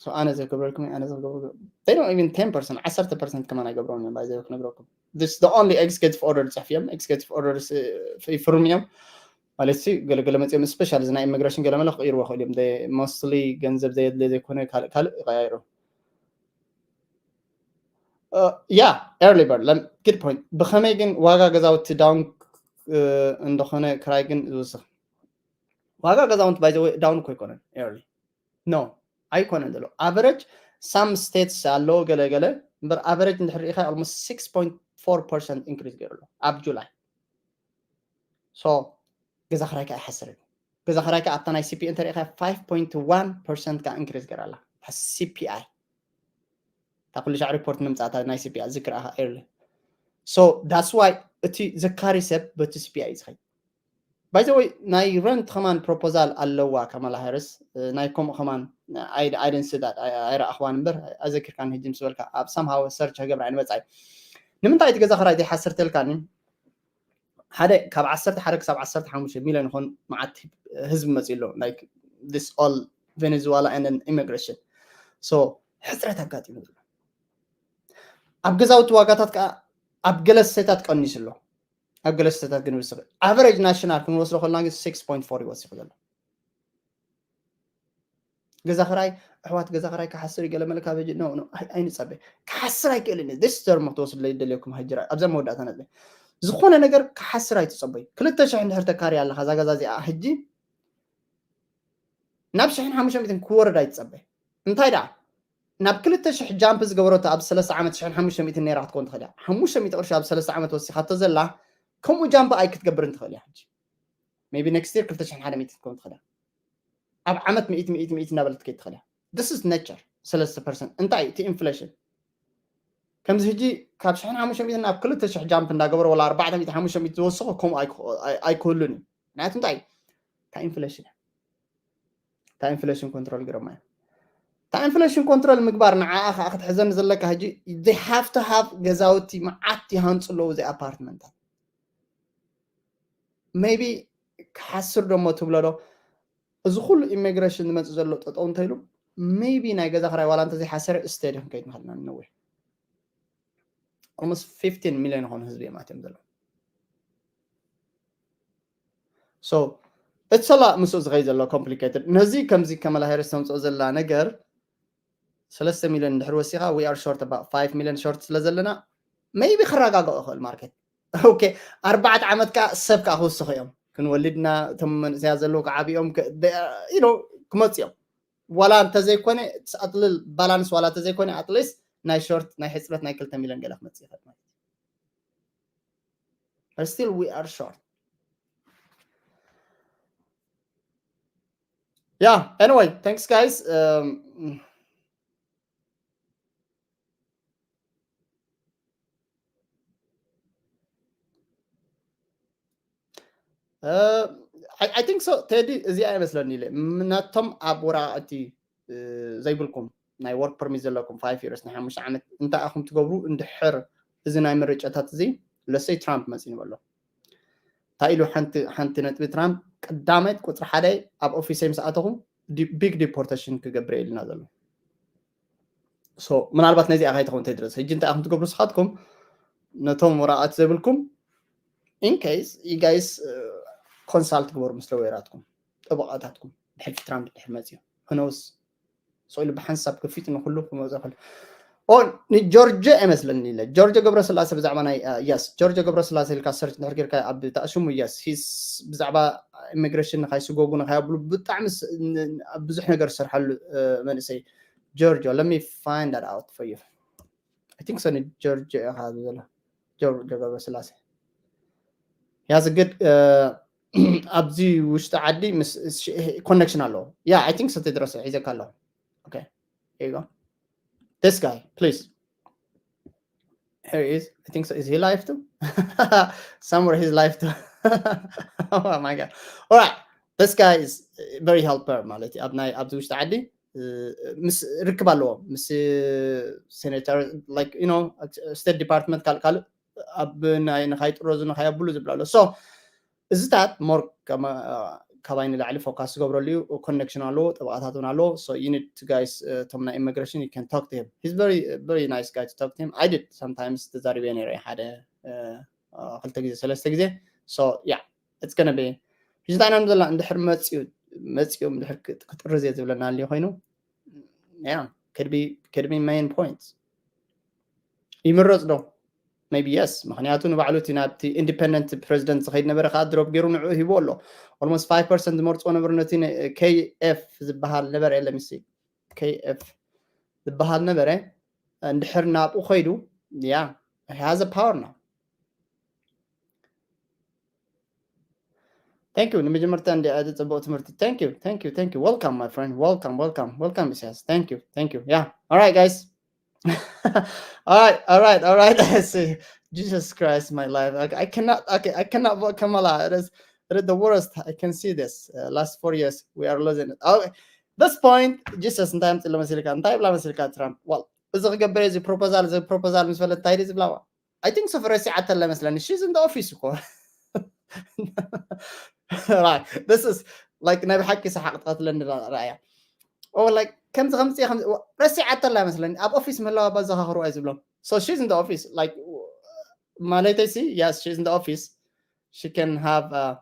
So ኣነ ዘገብረልኩም ኣነ ዘገብረልኩም they don't even ten percent ዓሰርተ ፐርሰንት ከማን ኣይገብረውን እዮም። ባይዘ ክነግረኩም this the only executive order ጽሕፍ እዮም። Executive order ይፍርሙ እዮም ማለት ሲ ገለገለ መፅኦም ስፔሻል እዚ ናይ ኢሚግሬሽን ገለመለ ክቅይርዎ ክእል እዮም። Mostly ገንዘብ ዘየድለ ዘይኮነ ካልእ ካልእ ይቀያይሩ። Yeah, early bird good point። ብኸመይ ግን ዋጋ ገዛውቲ ዳውን እንደኾነ ክራይ ግን ዝውስኽ ዋጋ ገዛውንቲ ባይ ዳውን እኮ ኣይኮነን። Early no ኣይኮነን ዘሎ average some states ኣሎ ገለ ገለ እምበር average እንድሕር ርኢኻ almost six point four percent increase ገይሩ ኣሎ ኣብ ጁላይ። So ገዛ ክራይ ከዓ ኣይሓስርን እዩ። ገዛ ክራይ ከዓ ኣብታ ናይ C P I እንተሪኢኻ five point one percent ከዓ increase ገይራ ኣላ። እታ C P I እታ ኩሉ ሻዕ ሪፖርት ንምፃእታ ናይ C P I ዝክር ኣኻ early። So that's why እቲ ዘካሪ ሰብ በቲ C P I እዩ ዝኸይድ። By the way ናይ ረንት ከማን ፕሮፖዛል ኣለዋ ካማላ ሃሪስ። ናይ ከምኡ ከማን I didn't see that. ኣይረኣኽዋን እምበር ኣዘኪርካን ሕጂ ምስ በልካ ኣብ somehow search ክገብር ኣይንመፃይ። ንምንታይ እቲ ገዛ ክራይ ዘይሓስር ተልካኒ? ሓደ ካብ ዓሰርተ ሓደ ክሳብ ዓሰርተ ሓሙሽተ ሚሊዮን ይኾን መዓት ህዝቢ መፂኡ ኣሎ። Like this all Venezuela and then immigration. So ሕፅረት ኣጋጢሙ ዘሎ ኣብ ገዛውቲ ዋጋታት ከዓ ኣብ ገለ ስቴታት ቀኒሱ ኣሎ። ኣብ ገለ ስቴታት ግን ይወስኽ። Average national ክንወስዶ ከለና ግን six point four ይወስኽ ዘሎ። ገዛ ክራይ ኣሕዋት ገዛ ክራይ ክሓስር እዩ ገለ መለ ካበጅ no no ኣይንፀበ ክሓስር ኣይክእልን እዩ። This term ክትወስድ ለይደልየኩም ሃጅራ ኣብዛ መወዳእታ ነጥበ ዝኾነ ነገር ክሓስር ኣይትፀበዩ። ክልተ ሽሕ እንድሕር ተካሪ ኣለካ እዛ ገዛ እዚኣ ሕጂ ናብ ሽሕን ሓሙሽተ ሚእትን ክወርድ ኣይትፀበ። እንታይ ደኣ ናብ ክልተ ሽሕ ጃምፕ ዝገበረቶ ኣብ ሰለስተ ዓመት ሽሕን ሓሙሽተ ሚእትን ነይራ ክትከውን ትኽእል እያ። ሓሙሽተ ሚእቲ ቅርሺ ኣብ ሰለስተ ዓመት ወሲኻቶ ዘላ ከምኡ ጃምፕ ኣይክትገብርን ትኽእል እያ። ሕጂ maybe next year ክልተ ሽሕን ሓደ ሚእትን ክትከውን ትኽእል እያ። ኣብ ዓመት ሚእቲ ሚእቲ ሚእቲ እናበለት ከይትኸል እያ። This is nature። ሰለስተ ፐርሰንት እንታይ እቲ ኢንፍሌሽን ከምዚ ሕጂ ካብ ሽሕን ሓሙሽተ ሚእትን ናብ ክልተ ሽሕ ጃምፕ እንዳገበረ ወላ ኣርባዕተ ሚእቲ ሓሙሽተ ሚእቲ ዝወስኾ ከምኡ ኣይክህሉን እዩ። ምክንያቱ እንታይ እታ ኢንፍሌሽን እያ። እታ ኢንፍሌሽን ኮንትሮል ግረማ እያ። እታ ኢንፍሌሽን ኮንትሮል ምግባር ንዓኣ ከዓ ክትሕዘኒ ዘለካ ሕጂ they have to have ገዛውቲ መዓት ይሃንፁ ኣለዉ እዚ ኣፓርትመንታት maybe ክሓስር ደሞ ትብሎ ዶ እዚ ኩሉ ኢሚግሬሽን ዝመፅእ ዘሎ ጠጠው እንተኢሉ maybe ናይ ገዛ ክራይ ዋላ እንተዘይሓሰረ ስቴድ ክንከይድ ንኽእል ኢና ንነዊሕ almost fifteen ሚሊዮን ይኾኑ ህዝቢ እዮም ኣትዮም ዘለዉ so it's a lot ምስኡ ዝኸይ ዘሎ complicated ነዚ ከምዚ ከመላ ሃሪስ ተምፅኦ ዘላ ነገር ሰለስተ ሚሊዮን እንድሕር ወሲኻ we are short about five million short ስለ ዘለና maybe ክረጋግኦ ይኽእል ማርኬት okay ኣርባዕተ ዓመት ከዓ ሰብ ከዓ ክውስኹ እዮም ክንወልድና እቶም መንእሰያት ዘለዉ ከዓ ዓብኦም ክመፁ እዮም ዋላ እንተዘይኮነ ኣጥልል ባላንስ ዋላ እንተዘይኮነ ኣትሊስት ናይ ሾርት ናይ ሕፅረት ናይ ክልተ ሚሊዮን ገለ ክመፅእ ይኽእል ማለት እዩ still we are short yeah anyway thanks guys um, Uh, I, I think so ቴዲ እዚኣ ይመስለኒ ኢለ ናቶም ኣብ ወረቃቅቲ ዘይብልኩም ናይ ወርክ ፐርሚት ዘለኩም ፋይቭ ይርስ ናይ ሓሙሽተ ዓመት እንታይ ኣኹም ትገብሩ እንድሕር እዚ ናይ ምርጫታት እዚ ለሰይ ትራምፕ መፂ ንበሎ እንታይ ኢሉ ሓንቲ ነጥቢ ትራምፕ ቀዳማይት ቁፅሪ ሓደ ኣብ ኦፊሰይ ምስ ኣተኹ ቢግ ዲፖርቴሽን ክገብር ኢልና ዘሎ ምናልባት ነዚኣ ካይትኸውን ተድረስ ሕጂ እንታይ ኣኹም ትገብሩ ስኻትኩም ነቶም ወረቃት ዘይብልኩም ኢንኬስ ይጋይስ ኮንሳልት ግበሩ ምስ ለወየራትኩም ጠበቃታትኩም ብሕልፊ ትራምፕ ድሕር መፅዮ ህነውስ ስኢሉ ብሓንሳብ ክፊት ንኩሉ ክመፀ ክል ንጆርጆ ኣይመስለኒ ኢለ ጆርጆ ገብረስላሴ ብዛዕባ ናይ የስ ጆርጆ ገብረስላሴ ኢልካ ሰርች ድሕር ጌርካ ኣብ ተኣሽሙ የስ ብዛዕባ ኢሚግሬሽን ንካይስጎጉ ንካይብሉ ብጣዕሚ ብዙሕ ነገር ዝሰርሓሉ መንእሰይ ጆርጆ let me find that out for you I think so ጆርጆ ኢኻ ዘሎ ጆርጆ ገብረስላሴ ያዝ ግድ ኣብዚ ውሽጢ ዓዲ ኮኔክሽን ኣለዎ yeah I think so ተድረሰ ሒዘካ ኣለኹ okay here you go this guy please here he is I think so is he live too somewhere he's live too oh my god all right this guy is very helper ማለት እዩ ኣብ ናይ ኣብዚ ውሽጢ ዓዲ ምስ ርክብ ኣለዎ ምስ ሴኔተር like you know state department ካልእ ካልእ ኣብ ናይ ንካይጥረዙ ንካየብሉ ዝብል ኣሎ so እዚታት more ካባይ ንላዕሊ ፎካስ ዝገብረሉ እዩ ኮኔክሽን ኣለዎ ጠበቃታት እውን ኣለዎ so you need to guys እቶም ናይ ኢሚግሬሽን you can talk to him he's very very nice guy to talk to him I did sometimes ተዛሪበ ነረ ሓደ ክልተ ግዜ ሰለስተ ግዜ so yeah it's gonna be ሕጂ እንታይ ኢና ዘለና እንድሕር መፅኡ መፅኦም እንድሕር ክጥርዝ እየ ዝብለና ኣልዮ ኮይኑ yeah could be could be main points ይምረፅ ዶ maybe yes ምክንያቱ ንባዕሉ እቲ ናብቲ ኢንዲፐንደንት ፕሬዚደንት ዝኸይድ ነበረ ከዓ ድሮፕ ገይሩ ንዕኡ ሂቦ ኣሎ almost five percent ዝመርፅዎ ነበሩ ነቲ kf ዝበሃል ነበረ ለሚሲ kf ዝበሃል ነበረ እንድሕር ናብኡ ከይዱ yeah has a power now Thank you. ንመጀመርታ እንዲ ኣደ ጽቡቅ ትምህርቲ. Thank you. Thank you. Thank you. Welcome, my friend. Welcome. Welcome. Welcome, ኢሳያስ. Thank you. Thank you. Yeah. All right, guys. all right. All right. All right. I see. Jesus Christ, my life. I, I cannot. Okay. I cannot vote Kamala. It is. It is the worst. I can see this. Uh, last four years, we are losing it. Oh, this point, Jesus, እንታይ ኣምፅእ መሲልካ እንታይ ብላ መሲልካ ትራምፕ ዋል እዚ ክገብር እዚ ፕሮፖዛል እዚ ፕሮፖዛል ምስ ፈለት እንታይ ዝብላዋ I think so ረሲዓተላ መስለኒ she's in the office እኮ right this is like ናይ ብሓቂ ሰሓቅ ትቀትለኒ ራእያ oh like ከምዚ ከምዚ ረሲዓተላ መስለኒ ኣብ ኦፊስ ምህላዋ ባዘኻኽሩ ኣይ ዝብሎም so she's in the office like ማለተይ ሲ yes she's in the office she can have uh,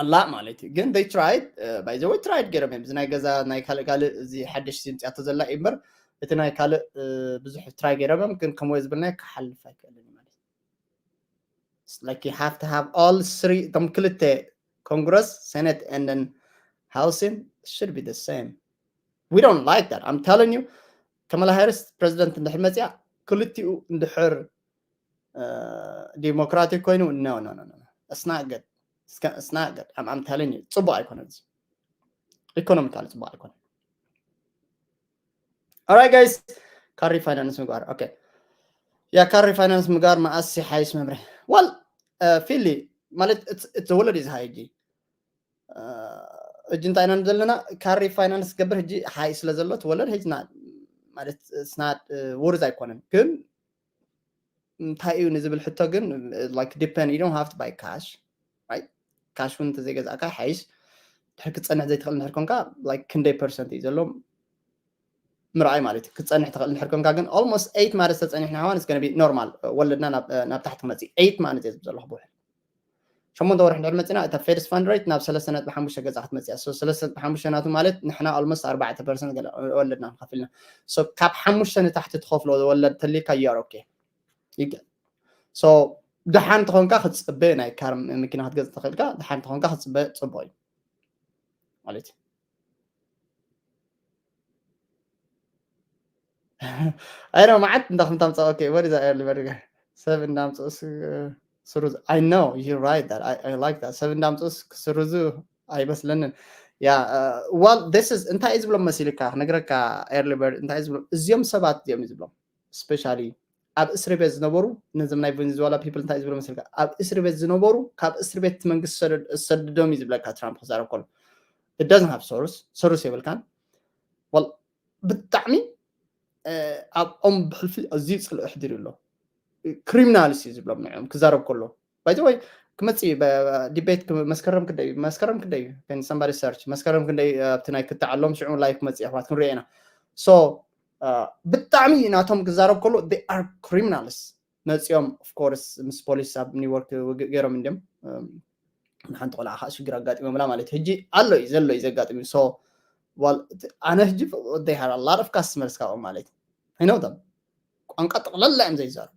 ኣላ ማለት እዩ ግን they tried by the way tried ገይሮም እዮም እዚ ናይ ገዛ ናይ ካልእ ካልእ እዚ ሓደሽ ዝምፅያቶ ዘላ እዩ እምበር እቲ ናይ ካልእ ብዙሕ ትራይ ገይሮም እዮም ግን ከምወ ዝብልናዮ ክሓልፍ ኣይክእልን ማለት like you have to have all three እቶም ክልተ ኮንግረስ ሴኔት and then housing should be the same we don't like that I'm telling you ከመላ ሃሪስ ፕሬዚደንት እንድሕር መፅያ ክልቲኡ እንድሕር ዲሞክራቲክ ኮይኑ no no no no it's not good it's not good I'm, I'm telling you ፅቡቅ ኣይኮነን እዚ economically ጽቡቕ ኣይኮነን። Alright guys, car refinance ምግባር okay። ያ car refinance ምግባር መኣስ ሓይሽ መምርሒ well ፊሊ ማለት እቲ ወለድ እዩ ዝሃይ ሕጂ ሕጂ እንታይ ኢና ዘለና car refinance ገብር ሕጂ ሓይ ስለ ዘሎ እቲ ወለድ ሕጂ ማለት it's not worth ኣይኮነን ግን እንታይ እዩ ንዝብል ሕቶ ግን like depend you don't have to buy cash right cash እውን እንተዘይገዛእካ ሓይሽ ድሕር ክትፀንሕ ዘይትኽእል እንድሕር ኮንካ like ክንደይ ፐርሰንት እዩ ዘሎ ምርኣይ ማለት እዩ ክትፀንሕ ትኽእል እንድሕር ኮንካ ግን almost eight ማለት ተፀኒሕና ሓዋን እስከ ነቢ ኖርማል ወለድና ናብ ታሕቲ ክመፅእ eight ማለት እየ ዘለኹ ብውሕድ ሸሞንተ ወርሒ እንድሕር መፂና እታ ፌድስ ፋንድ ሬት ናብ ሰለስተ ነጥቢ ሓሙሽተ ገዛ ክትመፅእ እያ ሰለስተ ነጥቢ ሓሙሽተ ናቱ ማለት ንሕና almost ኣርባዕተ ፐርሰንት ወለድና ንኸፍልና ካብ ሓሙሽተ ንታሕቲ ትኸፍሎ ወለድ ተሊካ you are okay so ደሓን ተኾንካ ክትፅበ ናይ ካር መኪና ክትገዝ ተኽእልካ ደሓን ተኾንካ ክትፅበ ፅቡቅ እዩ ማለት እዩ ኣይ ነው መዓት እንዳኹም ታምፃ okay what is early bird ሰብ እንዳምፅኡ ስሩዝ I know you right that I, I like that ሰብ እንዳምፅኡ ክስርዙ ኣይመስለንን yeah well this is እንታይ እዩ ዝብሎም መሲልካ ክነግረካ early bird እንታይ እዩ ዝብሎም እዚኦም ሰባት እዚኦም እዩ ዝብሎም especially ኣብ እስሪ ቤት ዝነበሩ ነዞም ናይ ቬኔዙዌላ people እንታይ ዝብሎ መስልካ ኣብ እስሪ ቤት ዝነበሩ ካብ እስሪ ቤት መንግስቲ ዝሰደዶም እዩ ዝብለካ ትራምፕ ክዛረብ ከሎ it doesn't have source source የብልካን well ብጣዕሚ ኣብኦም ብሕልፊ ኣዝዩ ፅልኢ ኣሕዲሩ ኣሎ criminals እዩ ዝብሎም ንዕኦም ክዛረብ ከሎ by the way ክመፅእ እዩ debate መስከረም ክንደይ እዩ መስከረም ክንደይ እዩ can somebody search መስከረም ክንደይ ኣብቲ ናይ ክትዓሎም ሽዑ live ክመፅእ ኣሕዋት ክንሪኦ ኢና so ብጣዕሚ ናቶም ክዛረብ ከሎ they are criminals መፂኦም of course ምስ ፖሊስ ኣብ ኒውዮርክ ውግእ ገይሮም እንዲም ንሓንቲ ቆልዓ ከዓ ሽግር ኣጋጢሞምላ ማለት ሕጂ ኣሎ እዩ ዘሎ እዩ ዘጋጥም so ኣነ ሕጂ they have a lot of customers ካብኦም ማለት I know them ቋንቋ ጠቕለላ እዮም ዘይዛረቡ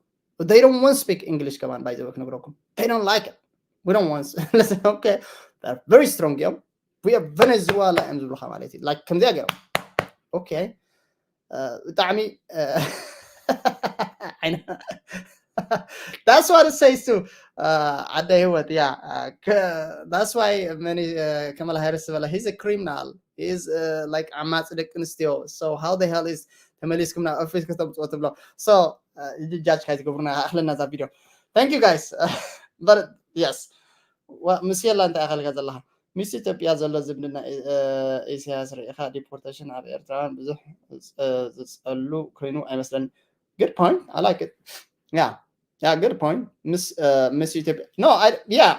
they don't want speak English ከማን by the way ክነግረኩም they don't like it we don't want okay they're very strong እዮም we are Venezuela እዮም ዝብሉካ ማለት እዩ like ከምዚያ ገይሮም okay ብጣዕሚ that's what it says to ዓደ ህይወት yeah that's why many Kamala Harris ዝበላ he's a criminal he's like ዓማፂ ደቂ ኣንስትዮ so how the hell is ተመሊስኩም ናብ ኦፊስ ከተምፅኦ ትብሎ so ጃጅ ካይ ትገብሩና ኣኽለና ዛ ቪድዮ thank you guys but yes ምስ የላ እንታይ ኣኸልካ ዘለካ ምስ ኢትዮጵያ ዘሎ ዝምድና ኢሳያስ ርኢኻ ዲፖርቴሽን ኣብ ኤርትራውያን ብዙሕ ዝፀሉ ኮይኑ ኣይመስለኒ good point I like it yeah yeah good point ምስ ምስ ኢትዮጵያ no yeah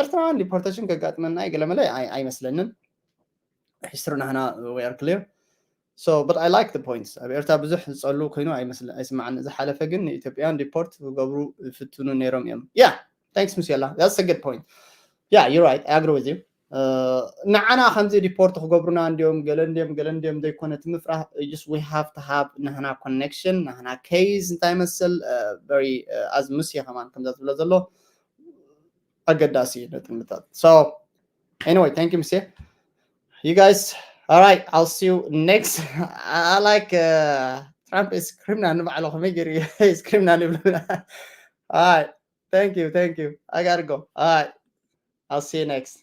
ኤርትራውያን ዲፖርቴሽን ከጋጥመና ገለመለ ኣይመስለንን history ናህና we are clear so but I like the points ኣብ ኤርትራ ብዙሕ ዝፀሉ ኮይኑ ኣይስማዓን ዝሓለፈ ግን ንኢትዮጵያን ዲፖርት ክገብሩ ይፍትኑ ነይሮም እዮም yeah thanks ምስ የላ that's a good point yeah you right I agree with you ንዓና ከምዚ ዲፖርት ክገብሩና እንዲዮም ገለ እንዲዮም ገለ እንዲዮም ዘይኮነ እቲ ምፍራህ just we have to have ናህና connection ናህና case እንታይ መስል very as ሙሴ ከማን ከምዛ ዝብሎ ዘሎ ኣገዳሲ እዩ ነጥምታት so anyway thank you ሙሴ you guys all right I'll see you next I like uh, Trump is criminal ንባዕሉ ከመይ ገይሩ is criminal ይብሉ all right thank you thank you I gotta go all right I'll see you next